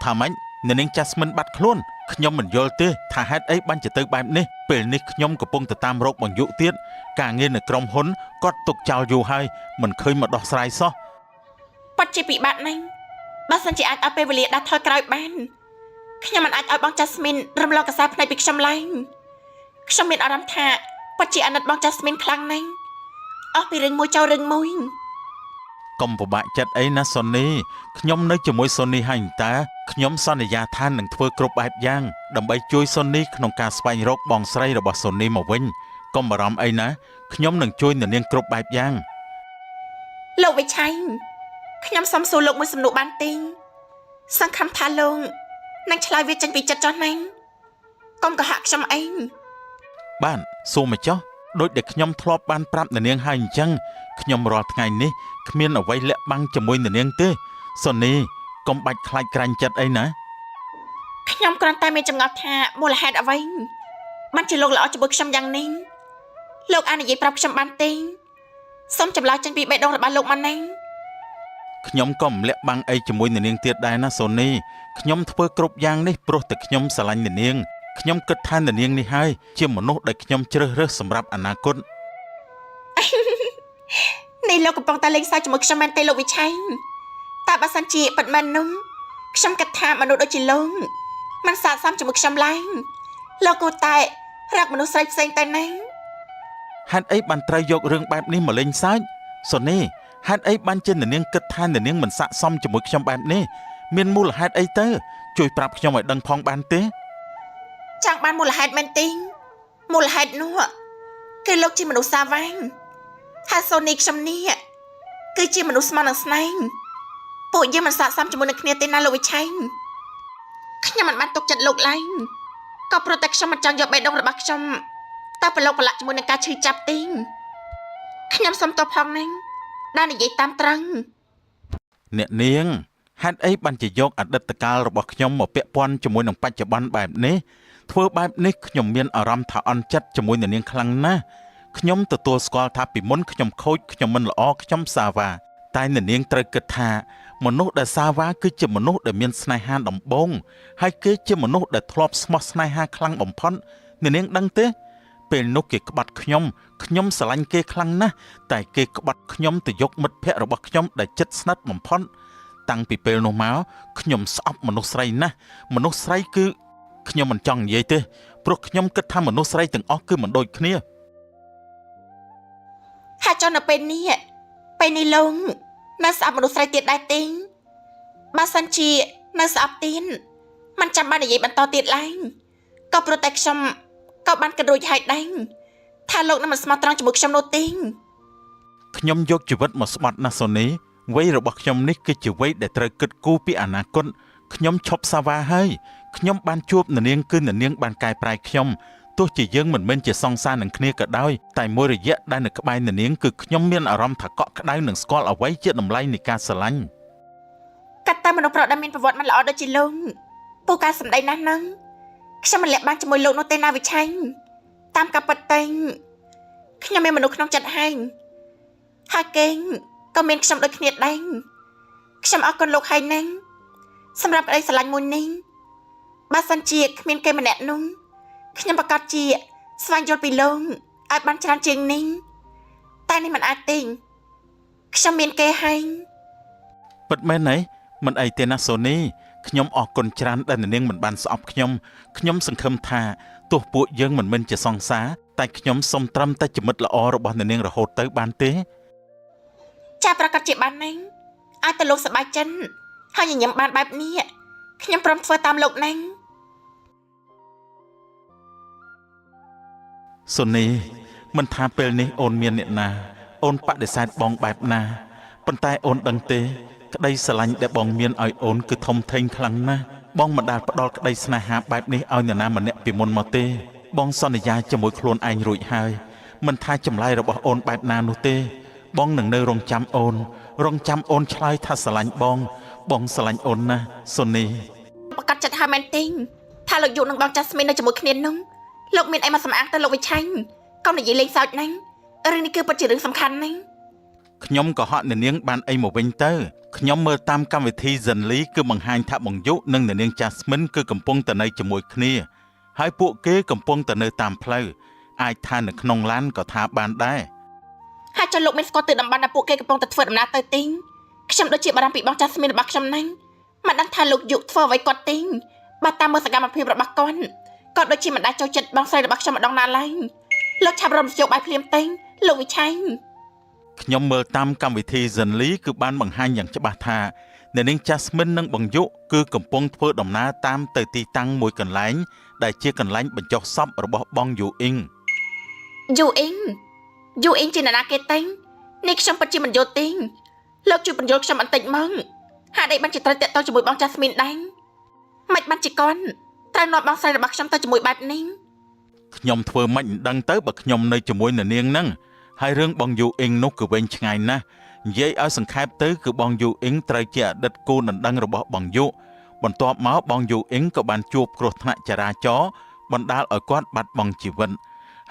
ថាម៉េចអ្នកនាងចាស្មិនបាត់ខ្លួនខ្ញុំមិនយល់ទេថាហេតុអីបានជាទៅបែបនេះពេលនេះខ្ញុំកំពុងទៅតាមរកបង្យុទៀតការងារនៅក្រុមហ៊ុនគាត់ទុកចោលយូរហើយមិនឃើញមកដោះស្រាយសោះ ប៉ាត់ជាពិបាកណាស់បើសិនជាអាចឲ្យពេលវេលាដាក់ថយក្រោយបានខ្ញុំមិនអាចឲ្យបងចាស្មីនរំលងកសែភ្នែកពីខ្ញុំឡើយខ្ញុំមានអារម្មណ៍ថាប៉ាត់ជាអាណិតបងចាស្មីនខ្លាំងណាស់អស់ពីរឿងមួយចូលរឿងមួយក ុំពិបាកចិត្តអីណាសូនីខ្ញុំនៅជាមួយសូនីហើយតើខ្ញុំសន្យាថានឹងធ្វើគ្រប់បែបយ៉ាងដើម្បីជួយសូនីក្នុងការស្វែងរកបងស្រីរបស់សូនីមកវិញកុំបារម្ភអីណាខ្ញុំនឹងជួយអ្នកនាងគ្រប់បែបយ៉ាង លោកវិឆ័យខ្ញុំសុំសួរលោកមួយសំណួរបានទេសង្ឃឹមថាលោកនឹងឆ្លើយវាចេញពីចិត្តចោះណាស់កុំកុហកខ្ញុំអី បានសួរមកចុះដូចដែលខ្ញុំធ្លាប់បានប្រាប់អ្នកនាងហើយអញ្ចឹងខ្ញុំរាល់ថ្ងៃនេះគ្មានអ្វីលាក់បាំងជាមួយអ្នកនាងទេសូនីកុំបាច់ខ្លាចក្រាញ់ចិត្តអីណា ខ្ញុំគ្រាន់តែមានចម្ងល់ថាមូលហេតុអ្វីបានជាលោកល្អជាមួយខ្ញុំយ៉ាងនេះលោកអាចនិយាយប្រាប់ខ្ញុំបានទេសូមចម្លើយចេញពីបេះដូងរបស់លោកមកណា ខ្ញុំក៏មិនលាក់បាំងអីជាមួយអ្នកនាងទៀតដែរណាសូនីខ្ញុំធ្វើគ្រប់យ៉ាងនេះព្រោះតែខ្ញុំស្រឡាញ់អ្នកនាងខ្ញុំគិតថាអ្នកនាងនេះហើយជាមនុស្សដែលខ្ញុំជ្រើសរើសសម្រាប់អនាគត នេះលោកកំពុងតែលេងសើចជាមួយខ្ញុំមែនទេលោកវិឆ័យតែបើសិនជាពិតមែននោះខ្ញុំគិតថាមនុស្សដូចជាលោកមិនស័ក្តិសមជាមួយខ្ញុំឡើយលោកគួរតែរកមនុស្សស្រីផ្សេងទៅណា ហេតុអីបានត្រូវយករឿងបែបនេះមកលេងសើចសូនីហេតុអីបានជាអ្នកនាងគិតថាអ្នកនាងមិនស័ក្តិសមជាមួយខ្ញុំបែបនេះមានមូលហេតុអីទៅជួយប្រាប់ខ្ញុំឲ្យដឹងផងបានទេ ចង់បានមូលហេតុមែនទេមូលហេតុនោះគឺលោកជាមនុស្សសាវ៉ាងហើយសូនីខ្ញុំនេះគឺជាមនុស្សស្មោះនឹងស្នេហ៍ ពួកយើងមិនស័ក្តិសមជាមួយនឹងគ្នាទេណាលោកវិឆៃខ្ញុំមិនបានទុកចិត្តលោកឡើយក៏ព្រោះតែខ្ញុំមិនចង់យកបេះដូងរបស់ខ្ញុំទៅប្រឡូកប្រឡាក់ជាមួយនឹងការឈឺចាប់ទេខ្ញុំសុំទោសផងណាដែលនិយាយតាមត្រង់ អ្នកនាងហេតុអីបានជាយកអតីតកាលរបស់ខ្ញុំមកពាក់ព័ន្ធជាមួយនឹងបច្ចុប្បន្នបែបនេះធ្វើបែបនេះខ្ញុំមានអារម្មណ៍ថាអន់ចិត្តជាមួយអ្នកនាងខ្លាំងណាស់ខ្ញុំទទួលស្គាល់ថាពីមុនខ្ញុំខូចខ្ញុំមិនល្អខ្ញុំសាវ៉ាតែអ្នកនាងត្រូវគិតថាមនុស្សដែលសាវ៉ាគឺជាមនុស្សដែលមានស្នេហាដំបូងហើយគេជាមនុស្សដែលធ្លាប់ស្មោះស្នេហាខ្លាំងបំផុតអ្នកនាងដឹងទេ ពេលនោះគេក្បាត់ខ្ញុំខ្ញុំស្រឡាញ់គេខ្លាំងណាស់តែគេក្បាត់ខ្ញុំទៅយកមិត្តភ័ក្តិរបស់ខ្ញុំដែលជិតស្និទ្ធបំផុតតាំងពីពេលនោះមកខ្ញុំស្អប់មនុស្សស្រីណាស់មនុស្សស្រីគឺខ្ញុំមិនចង់និយាយទេព្រោះខ្ញុំគិតថាមនុស្សស្រីទាំងអស់គឺមិនដូចគ្នា ហើយចុះនៅពេលនេះពេលនេះលោកនៅស្អប់មនុស្សស្រីទៀតដែរទេបើសិនជានៅស្អប់ទៀតមិនចាំបាននិយាយបន្តទៀតឡើយក៏ព្រោះតែខ្ញុំក៏បានគិតរួចហើយដែរថាលោកនឹងមិនស្មោះត្រង់ជាមួយខ្ញុំនោះទេ ខ្ញុំយកជីវិតមកស្បត់ណាស់សូនីវ័យរបស់ខ្ញុំនេះគឺជាវ័យដែលត្រូវគិតគូរពីអនាគតខ្ញុំឈប់សាវ៉ាហើយខ្ញុំបានជួបអ្នកនាងគឺអ្នកនាងបានកែប្រែខ្ញុំទោះជាយើងមិនមែនជាសង្សារនឹងគ្នាក៏ដោយតែមួយរយៈដែលនៅក្បែរអ្នកនាងគឺខ្ញុំមានអារម្មណ៍ថាកក់ក្ដៅនិងស្គាល់អ្វីជាតម្លៃនៃការស្រឡាញ់ កាត់តែមនុស្សប្រុសដែលមានប្រវត្តិមិនល្អដូចជាលោកពូការសម្ដីណាស់ហ្នឹងខ្ញុំមិនលាក់បានជាមួយលោកនោះទេណាវិឆ័យតាមការពិតតែខ្ញុំមានមនុស្សក្នុងចិត្តហើយហើយគេងក៏មានខ្ញុំដូចគ្នាដែរខ្ញុំអរគុណលោកហើយណាស់សម្រាប់ក្តីស្រឡាញ់មួយនេះបើសិនជាគ្មានគេម្នាក់នោះខ្ញុំប្រកាសជាស្វែងយល់ពីលោកឲ្យបានច្រើនជាងនេះតែនេះមិនអាចទេខ្ញុំមានគេហើយ ពិតមែនទេមិនអីទេណាសូនីខ្ញុំអរគុណច្រើនដែលអ្នកនាងមិនបានស្អប់ខ្ញុំខ្ញុំសង្ឃឹមថាទោះពួកយើងមិនមែនជាសង្សារតែខ្ញុំសូមត្រឹមតែជាមិត្តល្អរបស់អ្នកនាងរហូតទៅបានទេ ចាប្រកាសជាបានណាស់ឲ្យតែលោកសប្បាយចិត្តហើយញញឹមបានបែបនេះខ្ញុំព្រមធ្វើតាមលោកណាស់ សូនីមិនថាពេលនេះអូនមានអ្នកណា អូនបដិសេធបងបែបណាប៉ុន្តែអូនដឹងទេ ក្តីស្រឡាញ់ដែលបងមានឲ្យអូនគឺធំធេងខ្លាំងណាស់បងមិនដែលផ្ដល់ក្តីស្នេហាបែបនេះឲ្យនរណាម្នាក់ពីមុនមកទេ បងសន្យាជាមួយខ្លួនឯងរួចហើយមិនថាចម្លើយរបស់អូនបែបណានោះទេ បងនឹងនៅរងចាំអូន រងចាំអូនឆ្លើយថាស្រឡាញ់បង បងស្រឡាញ់អូនណាស់សូនី ប្រកាសចិត្តហើយមែនទេថាលោកយុនឹងបងចាស់ស្មីននៅជាមួយគ្នានោះលោកមានអីមកសំអាងទៅលោកវិឆាញ់កុំនិយាយលេងសើចណាស់រឿងនេះគឺពិតជារឿងសំខាន់ណាស់ ខ្ញុំក៏ហក់អ្នកនាងបានអីមកវិញទៅខ្ញុំមើលតាមកម្មវិធី Zenly គឺបង្ហាញថាបងយុនិងអ្នកនាង Jasmine គឺកំពុងតែនៅជាមួយគ្នាហើយពួកគេកំពុងតែនៅតាមផ្លូវអាចថានៅក្នុងឡានក៏ថាបានដែរ ហើយចុះលោកមានស្គាល់ទៅតំបន់ដែលពួកគេកំពុងតែធ្វើដំណើរទៅទេខ្ញុំដូចជាបារម្ភពីបងចាស់ស្មីនរបស់ខ្ញុំណាស់មិនដឹងថាលោកយុធ្វើអ្វីគាត់ទេបើតាមមើលសកម្មភាពរបស់គាត់គាត់ដូចជាមិនដែលចូលចិត្តបងស្រីរបស់ខ្ញុំម្ដងណាឡើយលោកឆាប់រំយោបាយភ្លាមទេលោកវិឆ័យ ខ្ញុំមើលតាមកម្មវិធី Zenly គឺបានបង្ហាញយ៉ាងច្បាស់ថាអ្នកនាង Jasmine និងបងយុគឺកំពុងធ្វើដំណើរតាមទៅទីតាំងមួយកន្លែងដែលជាកន្លែងបញ្ចុះសពរបស់បងយូអ៊ីង យូអ៊ីងយូអ៊ីងជាអ្នកណាគេទេនេះខ្ញុំពិតជាមិនយល់ទេលោកជួយបញ្យល់ខ្ញុំបន្តិចមកហេតុអីបានជាត្រូវតាក់ទងជាមួយបងចាស់ស្មីនដែរមិនបានជាកនត្រូវនាំបងស្រីរបស់ខ្ញុំទៅជាមួយបែបនេះ ខ្ញុំធ្វើម៉េចមិនដឹងទៅបើខ្ញុំនៅជាមួយអ្នកនាងហ្នឹងហើយរឿងបងយូអ៊ីងនោះគឺវែងឆ្ងាយណាស់និយាយឲ្យសង្ខេបទៅគឺបងយូអ៊ីងត្រូវជាអតីតគូដណ្ដឹងរបស់បងយុបន្ទាប់មកបងយូអ៊ីងក៏បានជួបគ្រោះថ្នាក់ចរាចរណ៍បណ្ដាលឲ្យគាត់បាត់បង់ជីវិត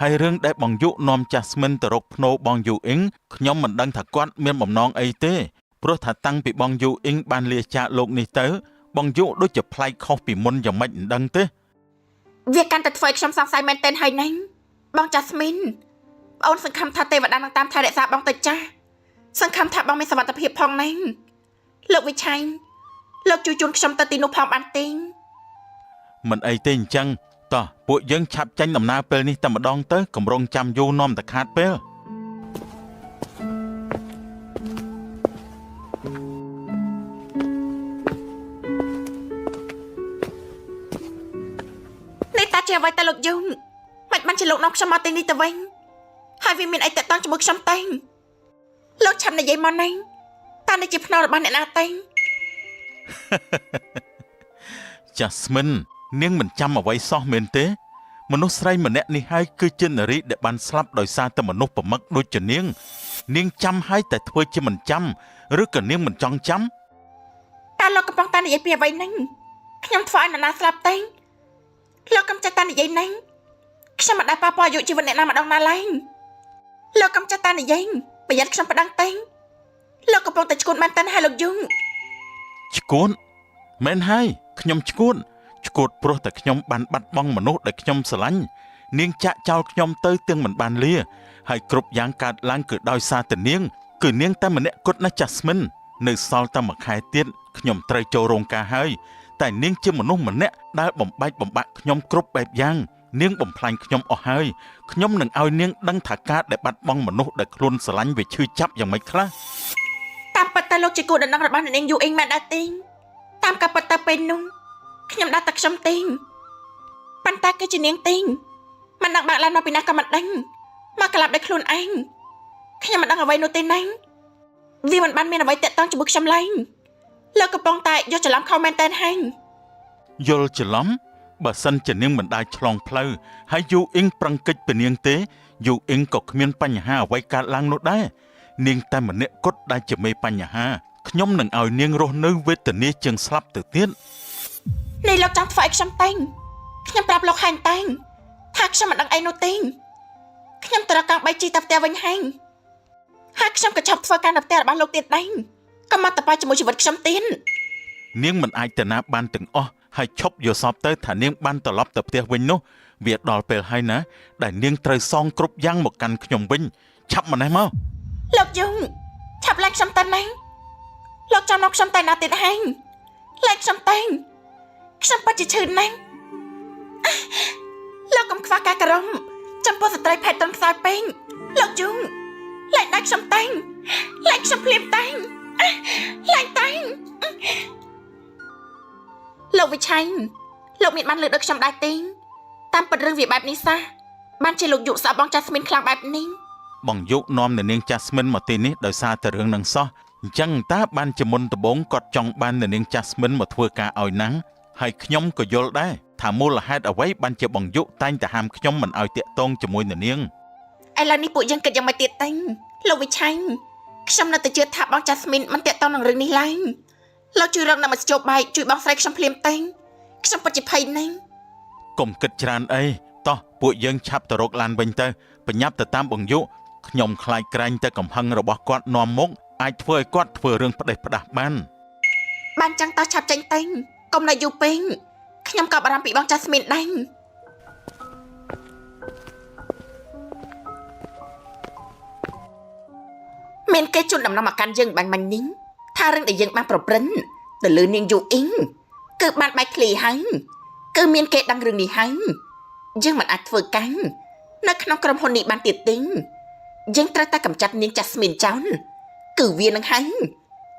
ហើយរឿងដែលបងយុនាំចាស់ស្មិនទៅរកភ្នោបងយូអ៊ីងខ្ញុំមិនដឹងថាគាត់មានបំណងអីទេព្រោះថាតាំងពីបងយូអ៊ីងបានលាចាកលោកនេះទៅបងយុដូចជាប្លែកខុសពីមុនយ៉ាងម៉េចមិនដឹងទេ វាកាន់តែធ្វើឲ្យខ្ញុំសង្ស័យមែនទែនហើយណាញ់បងចាស់ស្មីនបងអូនសង្ឃឹមថាទេវតានឹងតាមថែរក្សាបងទៅចាស់សង្ឃឹមថាបងមានសុវត្ថិភាពផងណាញ់លោកវិឆ័យលោកជួយជូនខ្ញុំទៅទីនោះផងបានទេ មិនអីទេអញ្ចឹងតោះពួកយើងឆាប់ចេញដំណើរពេលនេះតែម្ដងទៅកម្រងចាំយូរនាំតែខាតពេល នេះតាជាអ្វីតើលោកយងមិនបានជាលោកនាំខ្ញុំមកទីនេះទៅវិញហើយវាមានអីតាក់ទងជាមួយខ្ញុំទេលោកឆាប់និយាយមកណាញ់តើនេះជាភ្នំរបស់អ្នកណាទេ ចាស្មិននាងមិនចាំអ្វីសោះមែនទេ មនុស្សស្រីម្នាក់នេះហើយគឺជានារីដែលបានស្លាប់ដោយសារតែមនុស្សប្រមឹកដូចជានាង នាងចាំហើយតែធ្វើជាមិនចាំឬក៏នាងមិនចង់ចាំ តើលោកកំពុងតែនិយាយពីអ្វីហ្នឹងខ្ញុំធ្វើឲ្យនរណាស្លាប់ទេលោកកំចាត់តានិយាយហ្នឹងខ្ញុំមិនដែលប៉ះពាល់អាយុជីវិតអ្នកណាម្ដងណាឡើយលោកកំចាត់តានិយាយប្រយ័ត្នខ្ញុំប្តឹងទេលោកកំពុងតែឈួនបានតាន់ហើយលោកយង ឈួនមែនហើយខ្ញុំឈួនឈួតព្រោះតែខ្ញុំបានបាត់បង់មនុស្សដែលខ្ញុំស្រឡាញ់នាងចាក់ចោលខ្ញុំទៅទាំងមិនបានលាហើយគ្រប់យ៉ាងកើតឡើងគឺដោយសារតែនាងគឺនាងតែម្នាក់គត់ណាចាស្មិននៅសល់តែមួយខែទៀតខ្ញុំត្រូវចូលរោងការហើយតែនាងជាមនុស្សម្នាក់ដែលបំបែកបំបាក់ខ្ញុំគ្រប់បែបយ៉ាងនាងបំផ្លាញខ្ញុំអស់ហើយខ្ញុំនឹងឲ្យនាងដឹងថាការដែលបាត់បង់មនុស្សដែលខ្លួនស្រឡាញ់វាឈឺចាប់យ៉ាងម៉េចខ្លះ តាមពិតទៅលោកជាគូដណ្ដឹងរបស់អ្នកនាងយូអ៊ីងមែនដែរទេតាមការពិតទៅពេលនោះខ្ញុំដាក់តែខ្ញុំទេប៉ុន្តែគឺជានាងទេមិនដឹងបើកឡានមកពីណាក៏មិនដឹងមកក្លាប់ដោយខ្លួនឯងខ្ញុំមិនដឹងអ្វីនោះទេណាវាមិនបានមានអ្វីតាក់ទងជាមួយខ្ញុំឡើយលោកកំពុងតែយកច្រឡំខុសមែនតើហើយ យល់ច្រឡំបើសិនជានាងមិនដែលឆ្លងផ្លូវហើយយូអ៊ីងប្រឹងកិច្ចពីនាងទេយូអ៊ីងក៏គ្មានបញ្ហាអ្វីកើតឡើងនោះដែរនាងតែម្នាក់គត់ដែលជាមេបញ្ហាខ្ញុំនឹងឲ្យនាងរស់នៅវេទនាជាងស្លាប់ទៅទៀត នេះលោកចង់ធ្វើឲ្យខ្ញុំតែងខ្ញុំប្រាប់លោកហើយតែងថាខ្ញុំមិនដឹងអីនោះទេខ្ញុំត្រូវកង់បីជីទៅផ្ទះវិញហើយហើយខ្ញុំក៏ឈប់ធ្វើការនៅផ្ទះរបស់លោកទៀតដែរកុំមកតប៉ជាមួយជីវិតខ្ញុំទៀត នាងមិនអាចទៅណាបានទាំងអស់ហើយឈប់យល់សពទៅថានាងបានត្រឡប់ទៅផ្ទះវិញនោះវាដល់ពេលហើយណាដែលនាងត្រូវសងគ្រប់យ៉ាងមកកាន់ខ្ញុំវិញឆាប់ម្នេះមក លោកយងឆាប់ឡើងខ្ញុំទៅណាលោកចាំនាំខ្ញុំទៅណាទៀតហើយឡើងខ្ញុំតែងខ្ញុំពិតជាឈឺណាស់លោកកុំខ្វះការក្រមចំពោះស្ត្រីភេទតន់ខ្សោយពេកលោកយងឡើងដល់ខ្ញុំតែងឡើងខ្ញុំភ្លាមតែងឡើងតែងលោកវិឆ័យលោកមានបានលើកដូចខ្ញុំដែរទេតាមពិតរឿងវាបែបនេះសះបានជាលោកយុសោបងចាស់ស្មានខ្លាំងបែបនេះ បងយុនាំអ្នកនាងចាស្មិនមកទីនេះដោយសារតែរឿងនឹងសោះអញ្ចឹងតើបានជាមុនដំបូងគាត់ចង់បានអ្នកនាងចាស្មិនមកធ្វើការឲ្យណាំងហើយខ្ញុំក៏យល់ដែរថាមូលហេតុអ្វីបានជាបងយុតែងតែហាមខ្ញុំមិនឲ្យតាក់ទងជាមួយអ្នកនាង ឥឡូវនេះពួកយើងគិតយ៉ាងម៉េចទៀតទេលោកវិឆ័យខ្ញុំនៅតែជឿថាបងចាស្មីនមិនតាក់ទងនឹងរឿងនេះឡើយលោកជួយរកនៅមធ្យោបាយជួយបងស្រីខ្ញុំភ្លាមទេខ្ញុំពិតជាភ័យណាស់ កុំគិតច្រើនអីតោះពួកយើងឆាប់ទៅរកឡានវិញទៅប្រញាប់ទៅតាមបងយុខ្ញុំខ្លាចក្រែងតែកំហឹងរបស់គាត់នាំមុខអាចធ្វើឲ្យគាត់ធ្វើរឿងផ្ដេសផ្ដាស់បាន បានចឹងតោះឆាប់ចេញទេកុំនៅយូរពេកខ្ញុំក៏បារម្ភពីបងចាស្មីនដែរមានគេជូនដំណំមកកាន់យើងបាញ់មាញ់នេះថារឿងដែលយើងបានប្រព្រឹត្តទៅលើនាងយូអ៊ីងគឺបានបែកធ្លាយហើយគឺមានគេដឹងរឿងនេះហើយយើងមិនអាចធ្វើកាំងនៅក្នុងក្រុមហ៊ុននេះបានទៀតទេយើងត្រូវតែកម្ចាត់នាងចាស្មីនចោលគឺវានឹងហើយ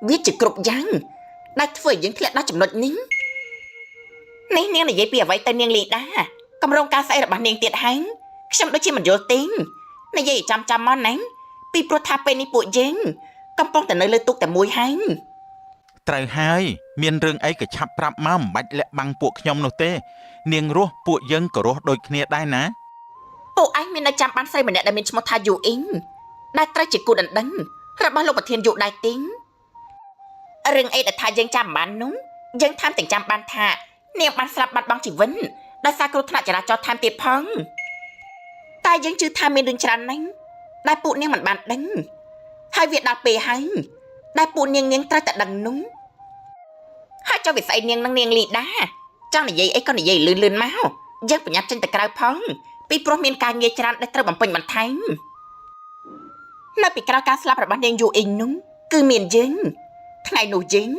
វាជាគ្រប់យ៉ាងដែលធ្វើឲ្យយើងធ្លាក់ដល់ចំណុចនេះនេះនាងនិយាយពីអ្វីទៅនាងលីដាកម្រងការស្អីរបស់នាងទៀតហើយខ្ញុំដូចជាមិនយល់ទេនិយាយឲ្យចាំចាំមកណាពីព្រោះថាពេលនេះពួកយើងកំពុងតែនៅលើទូកតែមួយហើយ ត្រូវហើយមានរឿងអីក៏ឆាប់ប្រាប់មកមិនបាច់លាក់បាំងពួកខ្ញុំនោះទេ នាងរស់ពួកយើងក៏រស់ដូចគ្នាដែរណា ពួកឯងមាននៅចាំបានស្រីម្នាក់ដែលមានឈ្មោះថាយូអ៊ីងដែលត្រូវជាគូដណ្ដឹងរបស់លោកប្រធានយូដែរទីងរឿងអីដែលថាយើងចាំបាននោះយើងថែមទាំងចាំបានថានាងបានស្លាប់បាត់បង់ជីវិតដោយសារគ្រោះថ្នាក់ចរាចរណ៍ថែមទៀតផងតែយើងជឿថាមានរឿងច្រើនណាស់ដែលពួកនាងមិនបានដឹងហើយវាដល់ពេលហើយដែលពួកនាងនាងត្រូវតែដឹងនោះហើយចុះវាស្អីនាងនឹងនាងលីដាចង់និយាយអីក៏និយាយលឿនលឿនមកយើងប្រញាប់ចេញទៅក្រៅផង ពីព្រោះមានការងារច្រើនដែលត្រូវបំពេញបន្ថែមនៅពីក្រោយការស្លាប់របស់នាងយូអ៊ីងនោះគឺមានយើងថ្ងៃនោះយើង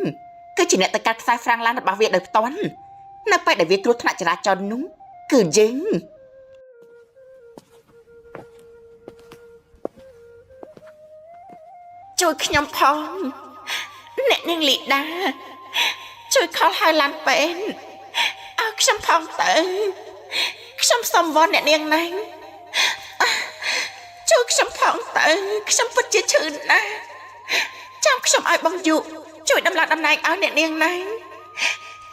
គឺជាអ្នកទៅកាត់ខ្សែហ្វ្រាំងឡានរបស់វាដោយផ្ទាល់នៅពេលដែលវាគ្រោះថ្នាក់ចរាចរណ៍នោះគឺយើងជួយខ្ញុំផងអ្នកនាងលីដាជួយខលហៅឡានពេនឲ្យខ្ញុំផងទៅ ខ្ញុំសុំវល់អ្នកនាងណាស់ជួយខ្ញុំផងទៅខ្ញុំពិតជាឈឺណាស់ចាំខ្ញុំឲ្យបងយុជួយ ជួយដំឡើងតំណែងឲ្យអ្នកនាងណា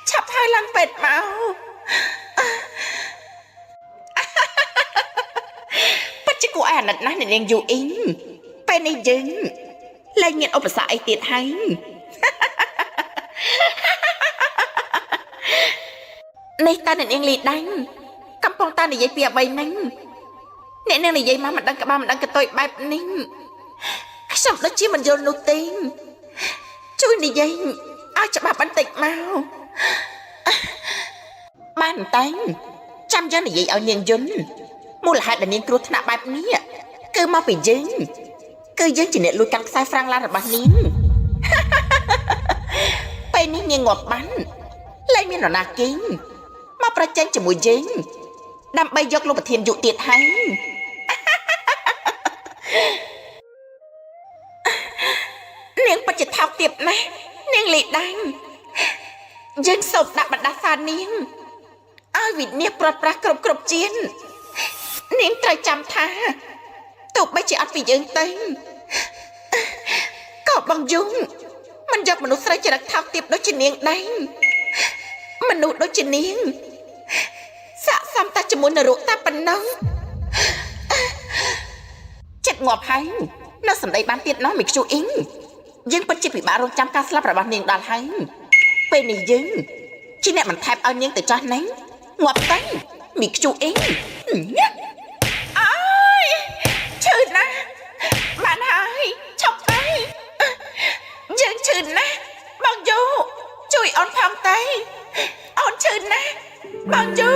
ឆាប់ហើយឡើងពេទ្យមកពិតជាគួរឲ្យអាណិតណាស់អ្នកនាងយូអ៊ីងពេលនេះយើងលែងមានឧបសគ្គអីទៀតហើយនេះតើអ្នកនាងលីដាញ់កំពុងតើនិយាយពីអ្វីហ្នឹងអ្នកនាងនិយាយមកមិនដឹងក្បាលមិនដឹងកតុយបែបនេះខ្ញុំដូចជាមិនយល់នោះទេជួយនិយាយឲ្យច្បាស់បន្តិចមកបានតែចាំយើងនិយាយឲ្យនាងយន់មូលហេតុដែលនាងគ្រោះថ្នាក់បែបនេះគឺមកពីយើងគឺយើងជាអ្នកលួចកាន់ខ្សែហ្វ្រាំងឡានរបស់នាង ពេលនេះនាងងាប់បានលែងមាននរណាគេងមកប្រជែងជាមួយយើងដើម្បីយកលោកប្រធានយុទៀតហើយនាងពិតជាថោកទាបណាស់នាងលីដាញ់យើងសូមដាក់បណ្ដាសានាងឲ្យវិនាសព្រាត់ប្រាសគ្រប់ជាតិនាងត្រូវចាំថាទោះបីជាអត់ពីយើងទៅក៏បងយងមិនយកមនុស្សស្រីចរិតថោកទាបដូចជានាងដែរមនុស្សដូចជានាងស័កសមតែជាមួយនរកតែប៉ុណ្ណឹងចិត្តងាប់ហើយនៅសម្ដីបានទៀតណោះមីខ្ជូអ៊ីងយើងពិតជាពិបាករងចាំការស្លាប់របស់នាងដល់ហើយពេលនេះយើងជាអ្នកបន្ថែមឲ្យនាងទៅចោះណាងាប់ទៅមីខ្ជូអ៊ីងអើយឈឺណាស់បានហើយឈប់ទៅយើងឈឺណាស់បងយូជួយអូនផងទៅអូនឈឺណាស់បងយូ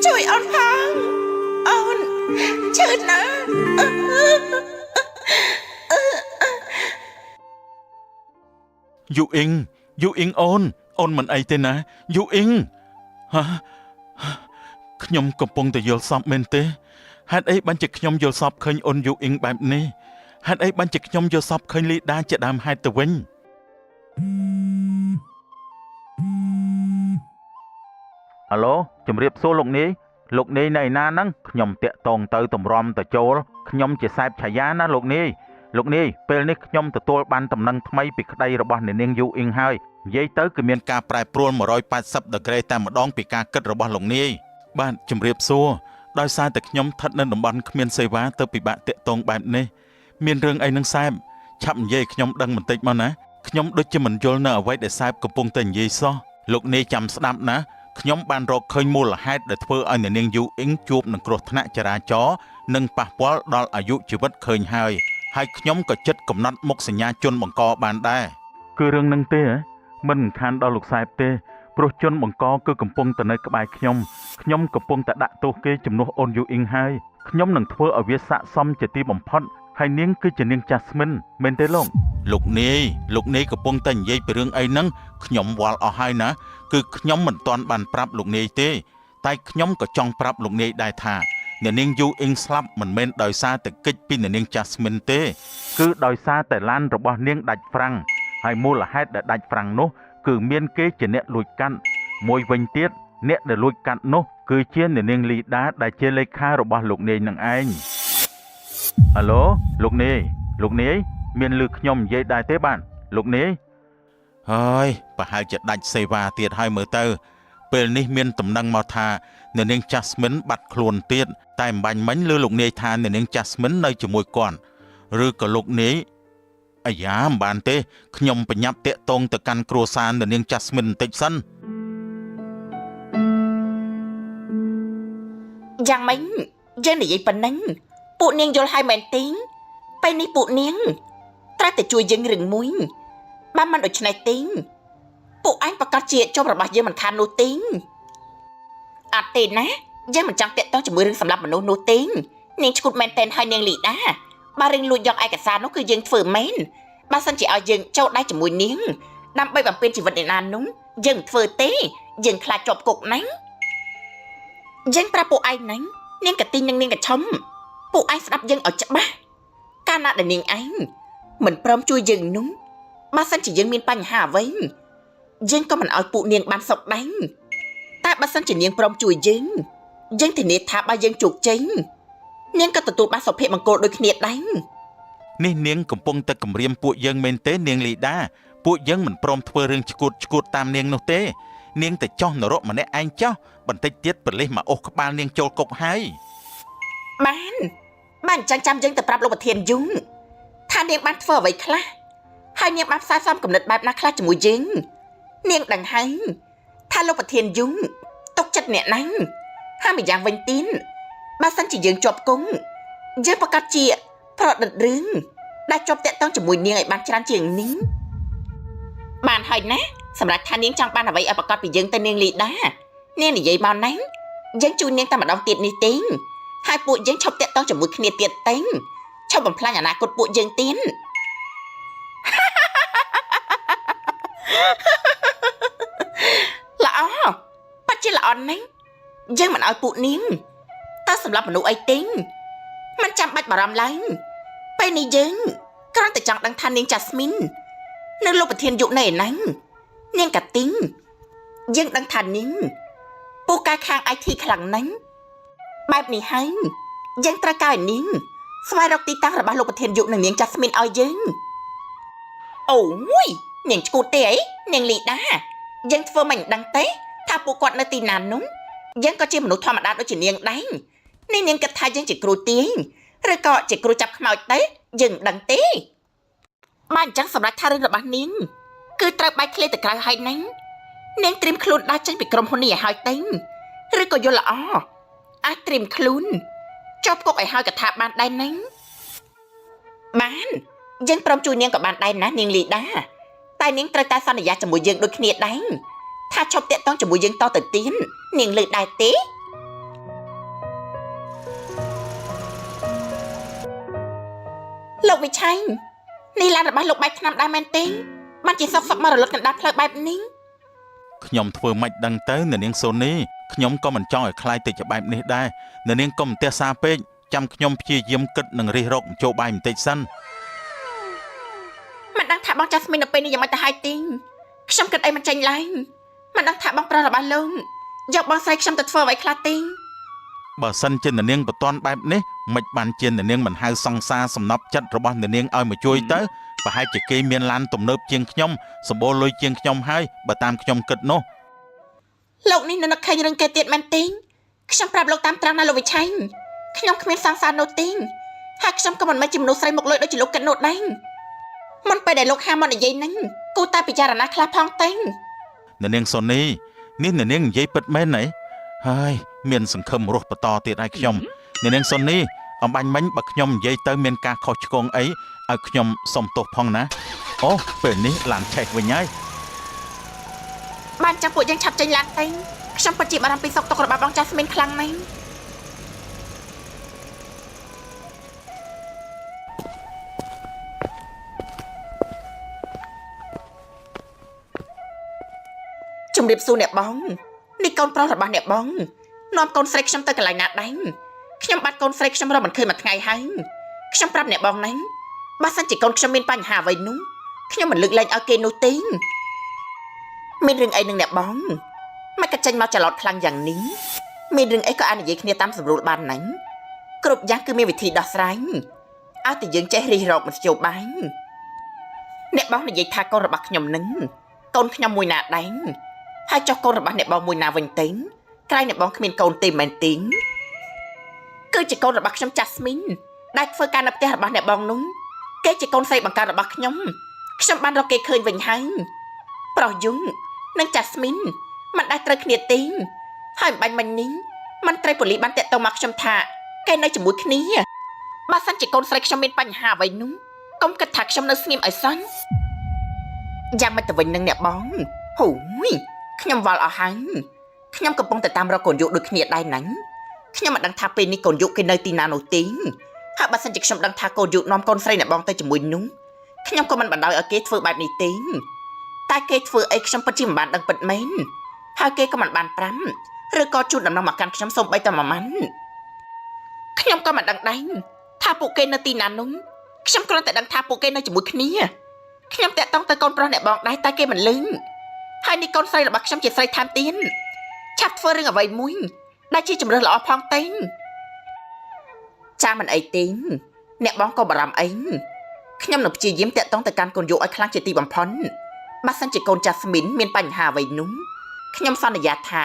ជួយអូនផងអូនឈឺណាស់ យូអ៊ីងយូអ៊ីងអូនអូនមិនអីទេណាយូអ៊ីងហាខ្ញុំកំពុងតែយល់សប្តិមែនទេហេតុអីបានជាខ្ញុំយល់សប្តិឃើញអូនយូអ៊ីងបែបនេះហេតុអីបានជាខ្ញុំយល់សប្តិឃើញលីដាជាដើមហេតុទៅវិញអាឡូជំរាបសួរលោកនាយលោកនាយនៅឯណាហ្នឹងខ្ញុំតាក់តងទៅតម្រាំទៅចូលខ្ញុំជាសែបឆាយាណាលោកនាយលោកនាយពេលនេះខ្ញុំទទួលបានដំណឹងថ្មីពីក្តីរបស់អ្នកនាងយូអ៊ីងហើយនិយាយទៅគឺមានការប្រែប្រួល180ដឺក្រេតែម្ដងពីការគិតរបស់លោកនាយបាទជំរាបសួរដោយសារតែខ្ញុំស្ថិតនៅតំបន់គ្មានសេវាទៅពិបាកតាក់ទងបែបនេះមានរឿងអីនឹងសែបឆាប់និយាយខ្ញុំដឹងបន្តិចមកណាខ្ញុំដូចជាមិនយល់នៅអ្វីដែលសែបកំពុងតែនិយាយសោះលោកនាយចាំស្ដាប់ណាខ្ញុំបានរកឃើញមូលហេតុដែលធ្វើឲ្យអ្នកនាងយូអ៊ីងជួបនឹងគ្រោះថ្នាក់ចរាចរណ៍និងប៉ះពាល់ដល់អាយុជីវិតឃើញហើយហើយខ្ញុំក៏ចិត្តកំណត់មុខសញ្ញាជនបង្កបានដែរគឺរឿងនឹងទេហ៎មិនខានដល់លោកសែបទេព្រោះជនបង្កគឺកំពុងតែនៅក្បែរខ្ញុំខ្ញុំកំពុងតែដាក់ទោសគេជំនួសអូនយូអ៊ីងហើយខ្ញុំនឹងធ្វើឲ្យវាស័ក្តិសមជាទីបំផុតហើយនាងគឺជានាងចាស្មិនមែនទេលោកលោកនាយលោកនាយកំពុងតែនិយាយពីរឿងអីហ្នឹងខ្ញុំវល់អស់ហើយណាគឺខ្ញុំមិនទាន់បានប្រាប់លោកនាយទេតែខ្ញុំក៏ចង់ប្រាប់លោកនាយដែរថាអ្នកនាងយូអ៊ីងស្លាប់មិនមែនដោយសារតែកិច្ចពីអ្នកនាងចាស្មិនទេគឺដោយសារតែឡានរបស់នាងដាច់ហ្វ្រាំងហើយមូលហេតុដែលដាច់ហ្វ្រាំងនោះគឺមានគេជាអ្នកលួចកាត់មួយវិញទៀតអ្នកដែលលួចកាត់នោះគឺជាអ្នកនាងលីដាដែលជាលេខារបស់លោកនាយនឹងឯងអាឡូលោកនាយលោកនាយមានឮខ្ញុំនិយាយដែរទេបាទលោកនាយហើយប្រហែលជាដាច់សេវាទៀតហើយមើលទៅពេលនេះមានតំណែងមកថាអ្នកនាងចាស្មិនបាត់ខ្លួនទៀតតែអំបញ្ញមិញឮលោកនាយថាអ្នកនាងចាស្មិននៅជាមួយគាត់ឬក៏លោកនាយអាយ៉ាមិនបានទេខ្ញុំបញ្ញាប់តាក់ទងទៅកាន់គ្រួសារអ្នកនាងចាស្មិនបន្តិចសិន យ៉ាងម៉េចយើងនិយាយប៉ុណ្ណឹងពួកនាងយល់ហើយមែនទេពេលនេះពួកនាងត្រូវតែជួយយើងរឿងមួយបើមិនដូច្នេះទេពួកឯងប្រកាសជាចុំរបស់យើងមិនខាននោះទេអត់ទេណាយើងមិនចង់តាក់ទងជាមួយរឿងសម្រាប់មនុស្សនោះទេនាងឈួតមែនតែនហើយនាងលីដាបើរឿងលួចយកឯកសារនោះគឺយើងធ្វើមែនបើសិនជាឲ្យយើងចូលដៃជាមួយនាងដើម្បីបំពេញជីវិតអ្នកណានោះយើងមិនធ្វើទេយើងខ្លាចជាប់គុកណាយើងប្រាប់ពួកឯងណានាងកទីងនិងនាងកឆុំពួកឯងស្ដាប់យើងឲ្យច្បាស់កាលណាដែលនាងឯងមិនព្រមជួយយើងនោះបើសិនជាយើងមានបញ្ហាអ្វីយើងក៏មិនឲ្យពួកនាងបានសុខដែរតែបើសិនជានាងព្រមជួយយើងយើងធានាថាបើយើងជោគជ័យនាងក៏ទទួលបានសុភមង្គលដូចគ្នាដែរ នេះនាងកំពុងតែគំរាមពួកយើងមែនទេនាងលីដា ពួកយើងមិនព្រមធ្វើរឿងឆ្កួតឆ្កួតតាមនាងនោះទេនាងទៅចោះនរកម្នាក់ឯងចោះបន្តិចទៀតប៉ូលីសមកអូសក្បាលនាងចូលគុកហើយ បានបានអញ្ចឹងចាំយើងទៅប្រាប់លោកប្រធានយូថានាងបានធ្វើអ្វីខ្លះហើយនាងបានផ្សាយសំគំនិតបែបណាខ្លះជាមួយយើងនាងដឹងហើយថាលោកប្រធានយូទុកចិត្តអ្នកណាញ់ហើយម្យ៉ាងវិញទៀតបើសិនជាយើងជាប់គុកយើងប្រកាសជាប្រឌិតរឿងដែលជាប់តាក់ទងជាមួយនាងឲ្យបានច្រើនជាងនេះបានហើយណាសម្រាប់ថានាងចង់បានអ្វីឲ្យប្រកាសពីយើងទៅនាងលីដានាងនិយាយមកណាញ់យើងជួយនាងតែម្ដងទៀតនេះទេ ហើយពួកយើងឈប់តាក់ទងជាមួយគ្នាទៀតទេឈប់បំផ្លាញអនាគតពួកយើងទៀត ល្អពិតជាល្អណាស់យើងមិនឲ្យពួកនាងតើសម្រាប់មនុស្សអីទេមិនចាំបាច់បារម្ភឡើយពេលនេះយើងគ្រាន់តែចង់ដឹងថានាងចាស្មីននៅលោកប្រធានយុគនៅឯណានាងកាទីងយើងដឹងថានាងពូកែខាង IT ខ្លាំងណាស់បែបនេះហើយយើងត្រូវការឲ្យនាងស្វែងរកទីតាំងរបស់លោកប្រធានយុគនិងនាងចាស្មីនឲ្យយើងអូយនាងឈួតទេអីនាងលីដា យើងធ្វើមិនដឹងទេថាពួកគាត់នៅទីណានោះយើងក៏ជាមនុស្សធម្មតាដូចជានាងដែរនេះនាងគិតថាយើងជាគ្រូទាញឬក៏ជាគ្រូចាប់ខ្មោចទេយើងមិនដឹងទេបើអញ្ចឹងសម្រាប់ថារឿងរបស់នាងគឺត្រូវបែកធ្លាយទៅក្រៅហើយណានាងត្រៀមខ្លួនដើរចេញពីក្រុមហ៊ុននេះឲ្យហើយទេឬក៏យល់ល្អអាចត្រៀមខ្លួនជាប់គុកឲ្យហើយក៏ថាបានដែរណាបានយើងព្រមជួយនាងក៏បានដែរណានាងលីដាតែនាងត្រូវតែសន្យាជាមួយយើងដូចគ្នាដែរ ថាឈប់តាក់ទងជាមួយយើងតទៅទៀតនាងលើដែរទេលោកវិឆ័យនេះឡានរបស់លោកបែកឆ្នាំដែរមែនទេបានជាសុកសុកមករលត់កណ្ដាលផ្លូវបែបនេះ ខ្ញុំធ្វើម៉េចដឹងទៅអ្នកនាងសូនីខ្ញុំក៏មិនចង់ឲ្យខ្លាយទៅជាបែបនេះដែរអ្នកនាងកុំទះសាពេកចាំខ្ញុំព្យាយាមគិតនឹងរិះរកមធ្យោបាយបន្តិចសិន មិនដឹងថាបងចាស្មីននៅពេលនេះយ៉ាងម៉េចទៅហើយទេខ្ញុំគិតអីមិនចេញឡើយមិនដឹងថាបងប្រុសរបស់លោកយកបងស្រីខ្ញុំទៅធ្វើអ្វីខ្លះទេ បើសិនជាអ្នកនាងបន្ទាន់បែបនេះមិនបានជាអ្នកនាងមិនហៅសង្សារសំណប់ចិត្តរបស់អ្នកនាងឲ្យមកជួយទៅប្រហែលជាគេមានឡានទំនើបជាងខ្ញុំសម្បូរលុយជាងខ្ញុំហើយបើតាមខ្ញុំគិតនោះ លោកនេះនៅនឹកឃើញរឿងគេទៀតមែនទេខ្ញុំប្រាប់លោកតាមត្រង់ណាលោកវិឆ័យខ្ញុំគ្មានសង្សារនោះទេហើយខ្ញុំក៏មិនមែនជាមនុស្សស្រីមុខលុយដូចជាលោកគិតនោះដែរមុនពេលដែលលោកហាមកនិយាយហ្នឹងគូតែពិចារណាខ្លះផងទេ អ្នកនាងសូនីនេះអ្នកនាងនិយាយពិតមែនហីហើយមានសង្ឃឹមរស់បន្តទៀតហើយខ្ញុំអ្នកនាងសូនីអំបញ្ញមិញបើខ្ញុំនិយាយទៅមានការខុសឆ្គងអីឲ្យខ្ញុំសុំទោសផងណាអូពេលនេះឡានឆេះវិញហើយ បានចាំពួកយើងឆាប់ចេញឡានទេខ្ញុំពិតជាបារម្ភពីសុខទុក្ខរបស់បងចាស់ស្មីនខ្លាំងណាស់ជំរាបសួរអ្នកបងនេះកូនប្រុសរបស់អ្នកបងនាំកូនស្រីខ្ញុំទៅកន្លែងណាដែរខ្ញុំបាត់កូនស្រីខ្ញុំរកមិនឃើញមួយថ្ងៃហើយខ្ញុំប្រាប់អ្នកបងណាបើសិនជាកូនខ្ញុំមានបញ្ហាអ្វីនោះខ្ញុំមិនលើកលែងឲ្យគេនោះទេមានរឿងអីនឹងអ្នកបងមិនក៏ចេញមកច្រឡោតខ្លាំងយ៉ាងនេះមានរឿងអីក៏អាចនិយាយគ្នាតាមសម្រួលបានណាគ្រប់យ៉ាងគឺមានវិធីដោះស្រាយឲ្យតែយើងចេះរិះរកមធ្យោបាយអ្នកបងនិយាយថាកូនរបស់ខ្ញុំនឹងកូនខ្ញុំមួយណាដែរហើយចុះកូនរបស់អ្នកបងមួយណាវិញទេក្រែងអ្នកបងគ្មានកូនទេមែនទេគឺជាកូនរបស់ខ្ញុំចាស្មីនដែលធ្វើការនៅផ្ទះរបស់អ្នកបងនោះគេជាកូនស្រីបង្កើតរបស់ខ្ញុំខ្ញុំបានរកគេឃើញវិញហើយប្រុសយុងនិងចាស្មីនមិនដែលត្រូវគ្នាទេហើយអំបញ្ញមិញនេះមន្ត្រីប៉ូលីសបានតាក់ទងមកខ្ញុំថាគេនៅជាមួយគ្នាបើសិនជាកូនស្រីខ្ញុំមានបញ្ហាអ្វីនោះកុំគិតថាខ្ញុំនៅស្ងៀមឲ្យសោះយ៉ាងម៉េចទៅវិញនឹងអ្នកបងហូយខ្ញុំវល់អស់ហើយខ្ញុំកំពុងតែតាមរកកូនយុដូចគ្នាដែរណាខ្ញុំមិនដឹងថាពេលនេះកូនយុគេនៅទីណានោះទេហើយបើសិនជាខ្ញុំដឹងថាកូនយុនាំកូនស្រីអ្នកបងទៅជាមួយនោះខ្ញុំក៏មិនបណ្ដោយឲ្យគេធ្វើបែបនេះទេតែគេធ្វើអីខ្ញុំពិតជាមិនបានដឹងពិតមែនហើយគេក៏មិនបានប្រាំឬក៏ជូនដំណឹងមកកាន់ខ្ញុំសូម្បីតែមួយម៉ាត់ខ្ញុំក៏មិនដឹងដែរថាពួកគេនៅទីណានោះខ្ញុំគ្រាន់តែដឹងថាពួកគេនៅជាមួយគ្នាខ្ញុំតាក់ទងទៅកូនប្រុសអ្នកបងដែរតែគេមិនលឺហើយនេះកូនស្រីរបស់ខ្ញុំជាស្រីថែមទៀតឆាប់ធ្វើរឿងអ្វីមួយដែលជាជំរឿនល្អផងទេចាមិនអីទេអ្នកបងក៏បារម្ភអីខ្ញុំនឹងព្យាយាមតាក់ទងទៅកាន់កូនយកឲ្យខ្លាំងជាទីបំផុត បើសិនជាកូនចាស្មីនមានបញ្ហាអ្វីនោះខ្ញុំសន្យាថា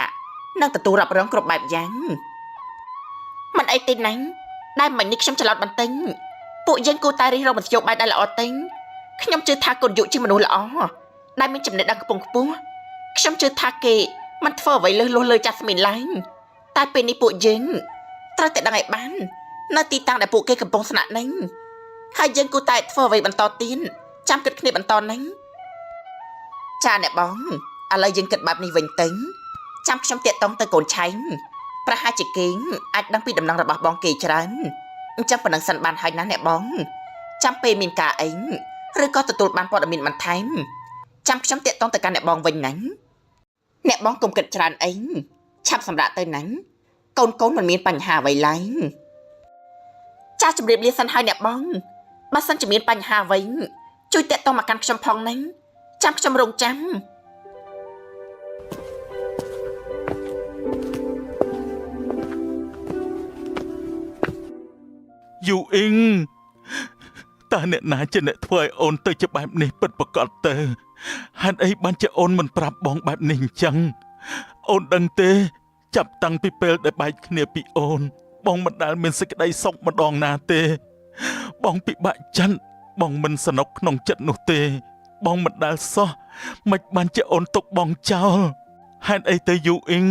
នឹងទទួលរ៉ាប់រងគ្រប់បែបយ៉ាងមិនអីទេណាដែលមិញនេះខ្ញុំច្រឡំបន្តិចពួកយើងគួរតែរិះរកមធ្យោបាយដែលល្អទេខ្ញុំជឿថាកូនយុជាមនុស្សល្អដែលមានចំណេះដឹងខ្ពង់ខ្ពស់ខ្ញុំជឿថាគេមិនធ្វើអ្វីលើសលស់លើចាស្មីនឡើយតែពេលនេះពួកយើងត្រូវតែដឹងឲ្យបាននៅទីតាំងដែលពួកគេកំពុងស្នាក់នៅហើយយើងគួរតែធ្វើអ្វីបន្តទៀតចាំគិតគ្នាបន្តណាចាអ្នកបងឥឡូវយើងគិតបែបនេះវិញទៅចាំខ្ញុំតាក់តងទៅកូនឆៃប្រហែលជាគេអាចដឹងពីដំណឹងរបស់បងគេច្រើនអញ្ចឹងប៉ុណ្ណឹងសិនបានហើយណាអ្នកបងចាំពេលមានការអីឬក៏ទទួលបានព័ត៌មានបន្ថែមចាំខ្ញុំតាក់ទងទៅកាន់អ្នកបងវិញណាអ្នកបងកុំគិតច្រើនអីឆាប់សម្រាប់ទៅណាកូនកូនមិនមានបញ្ហាអ្វីឡើយចាជម្រាបលាសិនហើយអ្នកបងបើសិនជាមានបញ្ហាអ្វីជួយតាក់ទងមកកាន់ខ្ញុំផងណាចាំខ្ញុំរងចាំ យូអ៊ីងតើអ្នកណាជាអ្នកធ្វើឲ្យអូនទៅជាបែបនេះពិតប្រាកដទៅហេតុអីបានជាអូនមិនប្រាប់បងបែបនេះអញ្ចឹងអូនដឹងទេ ចាប់តាំងពីពេលដែលបែកគ្នាពីអូន បងមិនដែលមានសេចក្តីសុខម្ដងណាទេ បងពិបាកចិត្តបងមិនសនុកក្នុងចិត្តនោះទេ បងមិនដែលសោះមិនបានជាអូនទុកបងចោលហេតុអីទៅយូអ៊ីង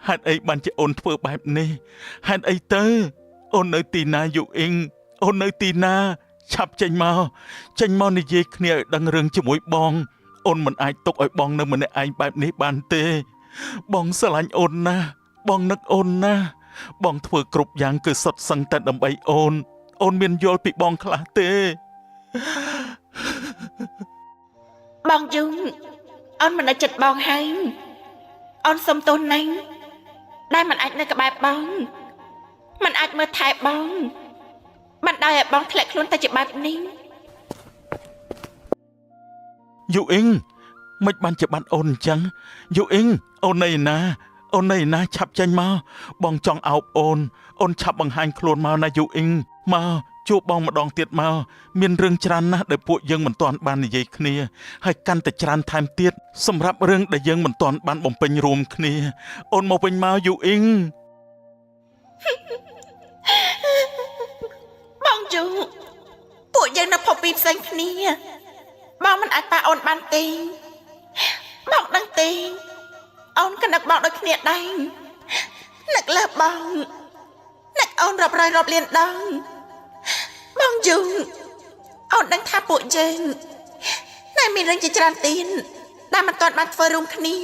ហេតុអីបានជាអូនធ្វើបែបនេះហេតុអីទៅ អូននៅទីណាយូអ៊ីងអូននៅទីណា ឆាប់ចេញមកចេញមកនិយាយគ្នាឲ្យដឹងរឿងជាមួយបង អូនមិនអាចទុកឲ្យបងនៅម្នាក់ឯងបែបនេះបានទេ បងស្រឡាញ់អូនណាស់បងនឹកអូនណាស់បងធ្វើគ្រប់យ៉ាងគឺសុទ្ធសឹងតែដើម្បីអូន អូនមានយល់ពីបងខ្លះទេ បងយងអូនមិននៅចិត្តបងហើយអូនសុំទោសណាស់ដែលមិនអាចនៅក្បែរបងមិនអាចមើលថែបងមិនដោយឲ្យបងធ្លាក់ខ្លួនទៅជាបែបនេះ យូអ៊ីងមិនបានជាបាត់អូនអញ្ចឹងយូអ៊ីងអូននៅឯណាអូននៅឯណាឆាប់ចេញមកបងចង់អោបអូនអូនឆាប់បង្ហាញខ្លួនមកណាយូអ៊ីងមកជួបបងម្ដងទៀតមកមានរឿងច្រើនណាស់ដែលពួកយើងមិនទាន់បាននិយាយគ្នាហើយកាន់តែច្រើនថែមទៀតសម្រាប់រឿងដែលយើងមិនទាន់បានបំពេញរួមគ្នាអូនមកវិញមកយូអ៊ីង បងយូពួកយើងនៅភពពីរផ្សេងគ្នាបងមិនអាចប៉ះអូនបានទេបងដឹងទេអូនក៏នឹកបងដូចគ្នាដែរនឹកលើបងនឹកអូនរាប់រយរាប់លានដងបងយូអូនដឹងថាពួកយើងនៅមានរឿងជាច្រើនទៀតដែលមិនទាន់បានធ្វើរួមគ្នា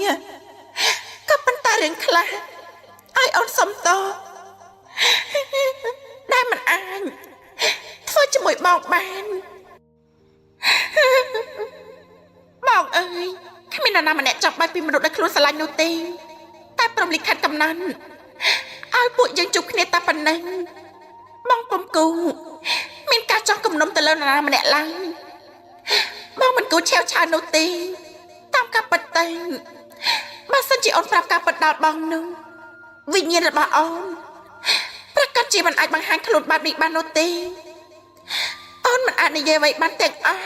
ក៏ប៉ុន្តែរឿងខ្លះឲ្យអូនសុំតដែលមិនអាច ធ្វើជាមួយបងបានបងអើយគ្មាននរណាម្នាក់ចង់បែកពីមនុស្សដែលខ្លួនស្រឡាញ់នោះទេតែព្រមលិខិតកំណត់ឲ្យពួកយើងជួបគ្នាតែប៉ុណ្ណឹងបងពុំគូមានការចង់គំនុំទៅលើនរណាម្នាក់ឡើយបងមិនគូឆាវឆាវនោះទេតាមការពិតទៅបើសិនជាអូនប្រាប់ការពិតដល់បងនោះវិញ្ញាណរបស់អូនប្រកាសជាមិនអាចបង្ហាញខ្លួនបែបនេះបាននោះទេ អូនមិនអាចនិយាយអ្វីបានទាំងអស់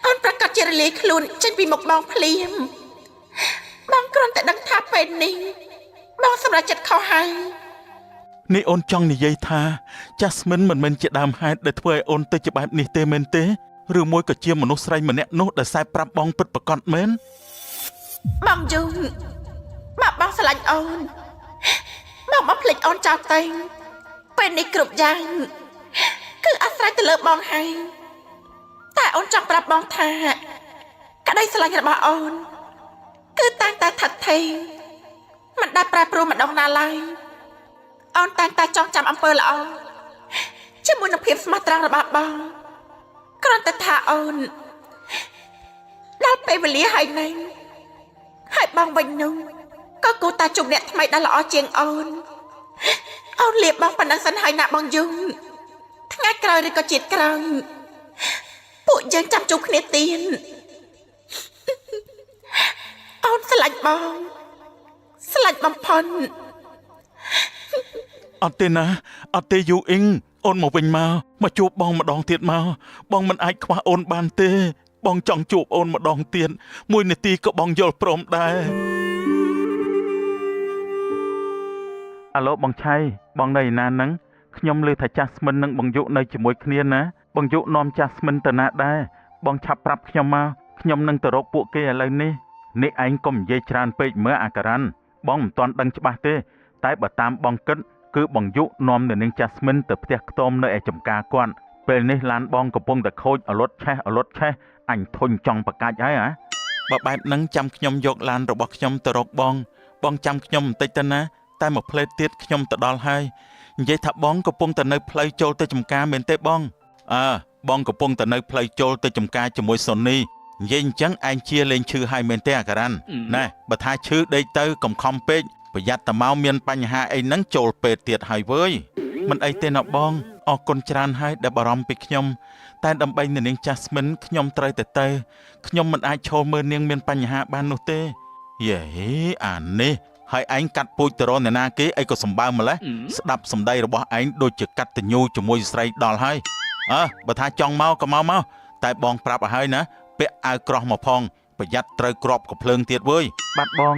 អូនប្រកាសជារលាយខ្លួនចេញពីមុខបងភ្លាមបងគ្រាន់តែដឹងថាពេលនេះបងសម្រេចចិត្តខុសហើយ នេះអូនចង់និយាយថាចាស្មិនមិនមែនជាដើមហេតុដែលធ្វើឲ្យអូនទៅជាបែបនេះទេមែនទេឬមួយក៏ជាមនុស្សស្រីម្នាក់នោះដែលខ្សែប្រាប់បងពិតប្រាកដមែន បងយងបើបងស្រឡាញ់អូនបងមកភ្លេចអូនចោលទៅពេលនេះគ្រប់យ៉ាងគឺអាស្រ័យទៅលើបងហើយតែអូនចង់ប្រាប់បងថាក្តីស្រឡាញ់របស់អូនគឺតាំងតែថិតថេរមិនដែលប្រែប្រួលម្ដងណាឡើយអូនតែងតែចងចាំអំពើល្អជាមួយនឹងភាពស្មោះត្រង់របស់បងគ្រាន់តែថាអូនដល់ពេលវេលាហើយណែ ហើយបងវិញនោះក៏គួរតែជួបអ្នកថ្មីដែលល្អជាងអូនអូនលៀបបងប៉ុណ្ណឹងសិនហើយណាបងយងថ្ងៃក្រោយឬក៏ជាតិក្រោយពួកយើងចាំជួបគ្នាទៀតអូនស្រឡាញ់បងស្រឡាញ់បំផុត អត់ទេណាអត់ទេយូអ៊ីងអូនមកវិញមកមកជួបបងម្ដងទៀតមកបងមិនអាចខ្វះអូនបានទេ បងចង់ជួបអូនម្ដងទៀតមួយនាទីក៏បងយល់ព្រមដែរអាឡូបងឆៃបងនៅឯណាហ្នឹងខ្ញុំឮថាចាស់ស្មិននិងបងយុនៅជាមួយគ្នាណាបងយុនាំចាស់ស្មិនទៅណាដែរបងឆាប់ប្រាប់ខ្ញុំមកខ្ញុំនឹងទៅរកពួកគេឥឡូវនេះនេះឯងកុំនិយាយច្រើនពេកមើលអាការ៉ាន់បងមិនទាន់ដឹងច្បាស់ទេ តែបើតាមបងគិតគឺបងយុនាំនៅនាងចាស់ស្មិនទៅផ្ទះខ្ទមនៅឯចំការគាត់ពេលនេះឡានបងកំពុងតែខូចអលត់ឆេះអលត់ឆេះអញធុញចង់ប្រកាច់ហើយហ៎បើបែបហ្នឹងចាំខ្ញុំយកឡានរបស់ខ្ញុំទៅរកបង បងចាំខ្ញុំបន្តិចទៅណា តែមួយផ្លេតទៀតខ្ញុំទៅដល់ហើយនិយាយថាបងកំពុងតែនៅផ្លូវចូលទៅចំការមែនទេបងអើបងកំពុងតែនៅផ្លូវចូលទៅចំការជាមួយសូនីនិយាយអញ្ចឹងឯងជាលេងឈឺហើយមែនទេអាការ៉ាន់ណែបើថាឈឺដេកទៅកុំខំពេកប្រយ័ត្នតែមកមានបញ្ហាអីហ្នឹងចូលពេទ្យទៀតហើយវើយមិនអីទេណាបងអរគុណច្រើនហើយដែលបារម្ភពីខ្ញុំតែដើម្បីនៅនាងចាស់ស្មិនខ្ញុំត្រូវតែទៅខ្ញុំមិនអាចឈរមើលនាងមានបញ្ហាបាននោះទេ យេអានេះហើយឯងកាត់ពូជទៅរកអ្នកណាគេអីក៏សម្បើមម្លេះស្ដាប់សម្ដីរបស់ឯងដូចជាកាត់តញូជាមួយស្រីដល់ហើយអើបើថាចង់មកក៏មកមកតែបងប្រាប់ឲ្យហើយណាពាក់អាវក្រោះមកផងប្រយ័ត្នត្រូវក្របកំភ្លើងទៀតវើយបាទបង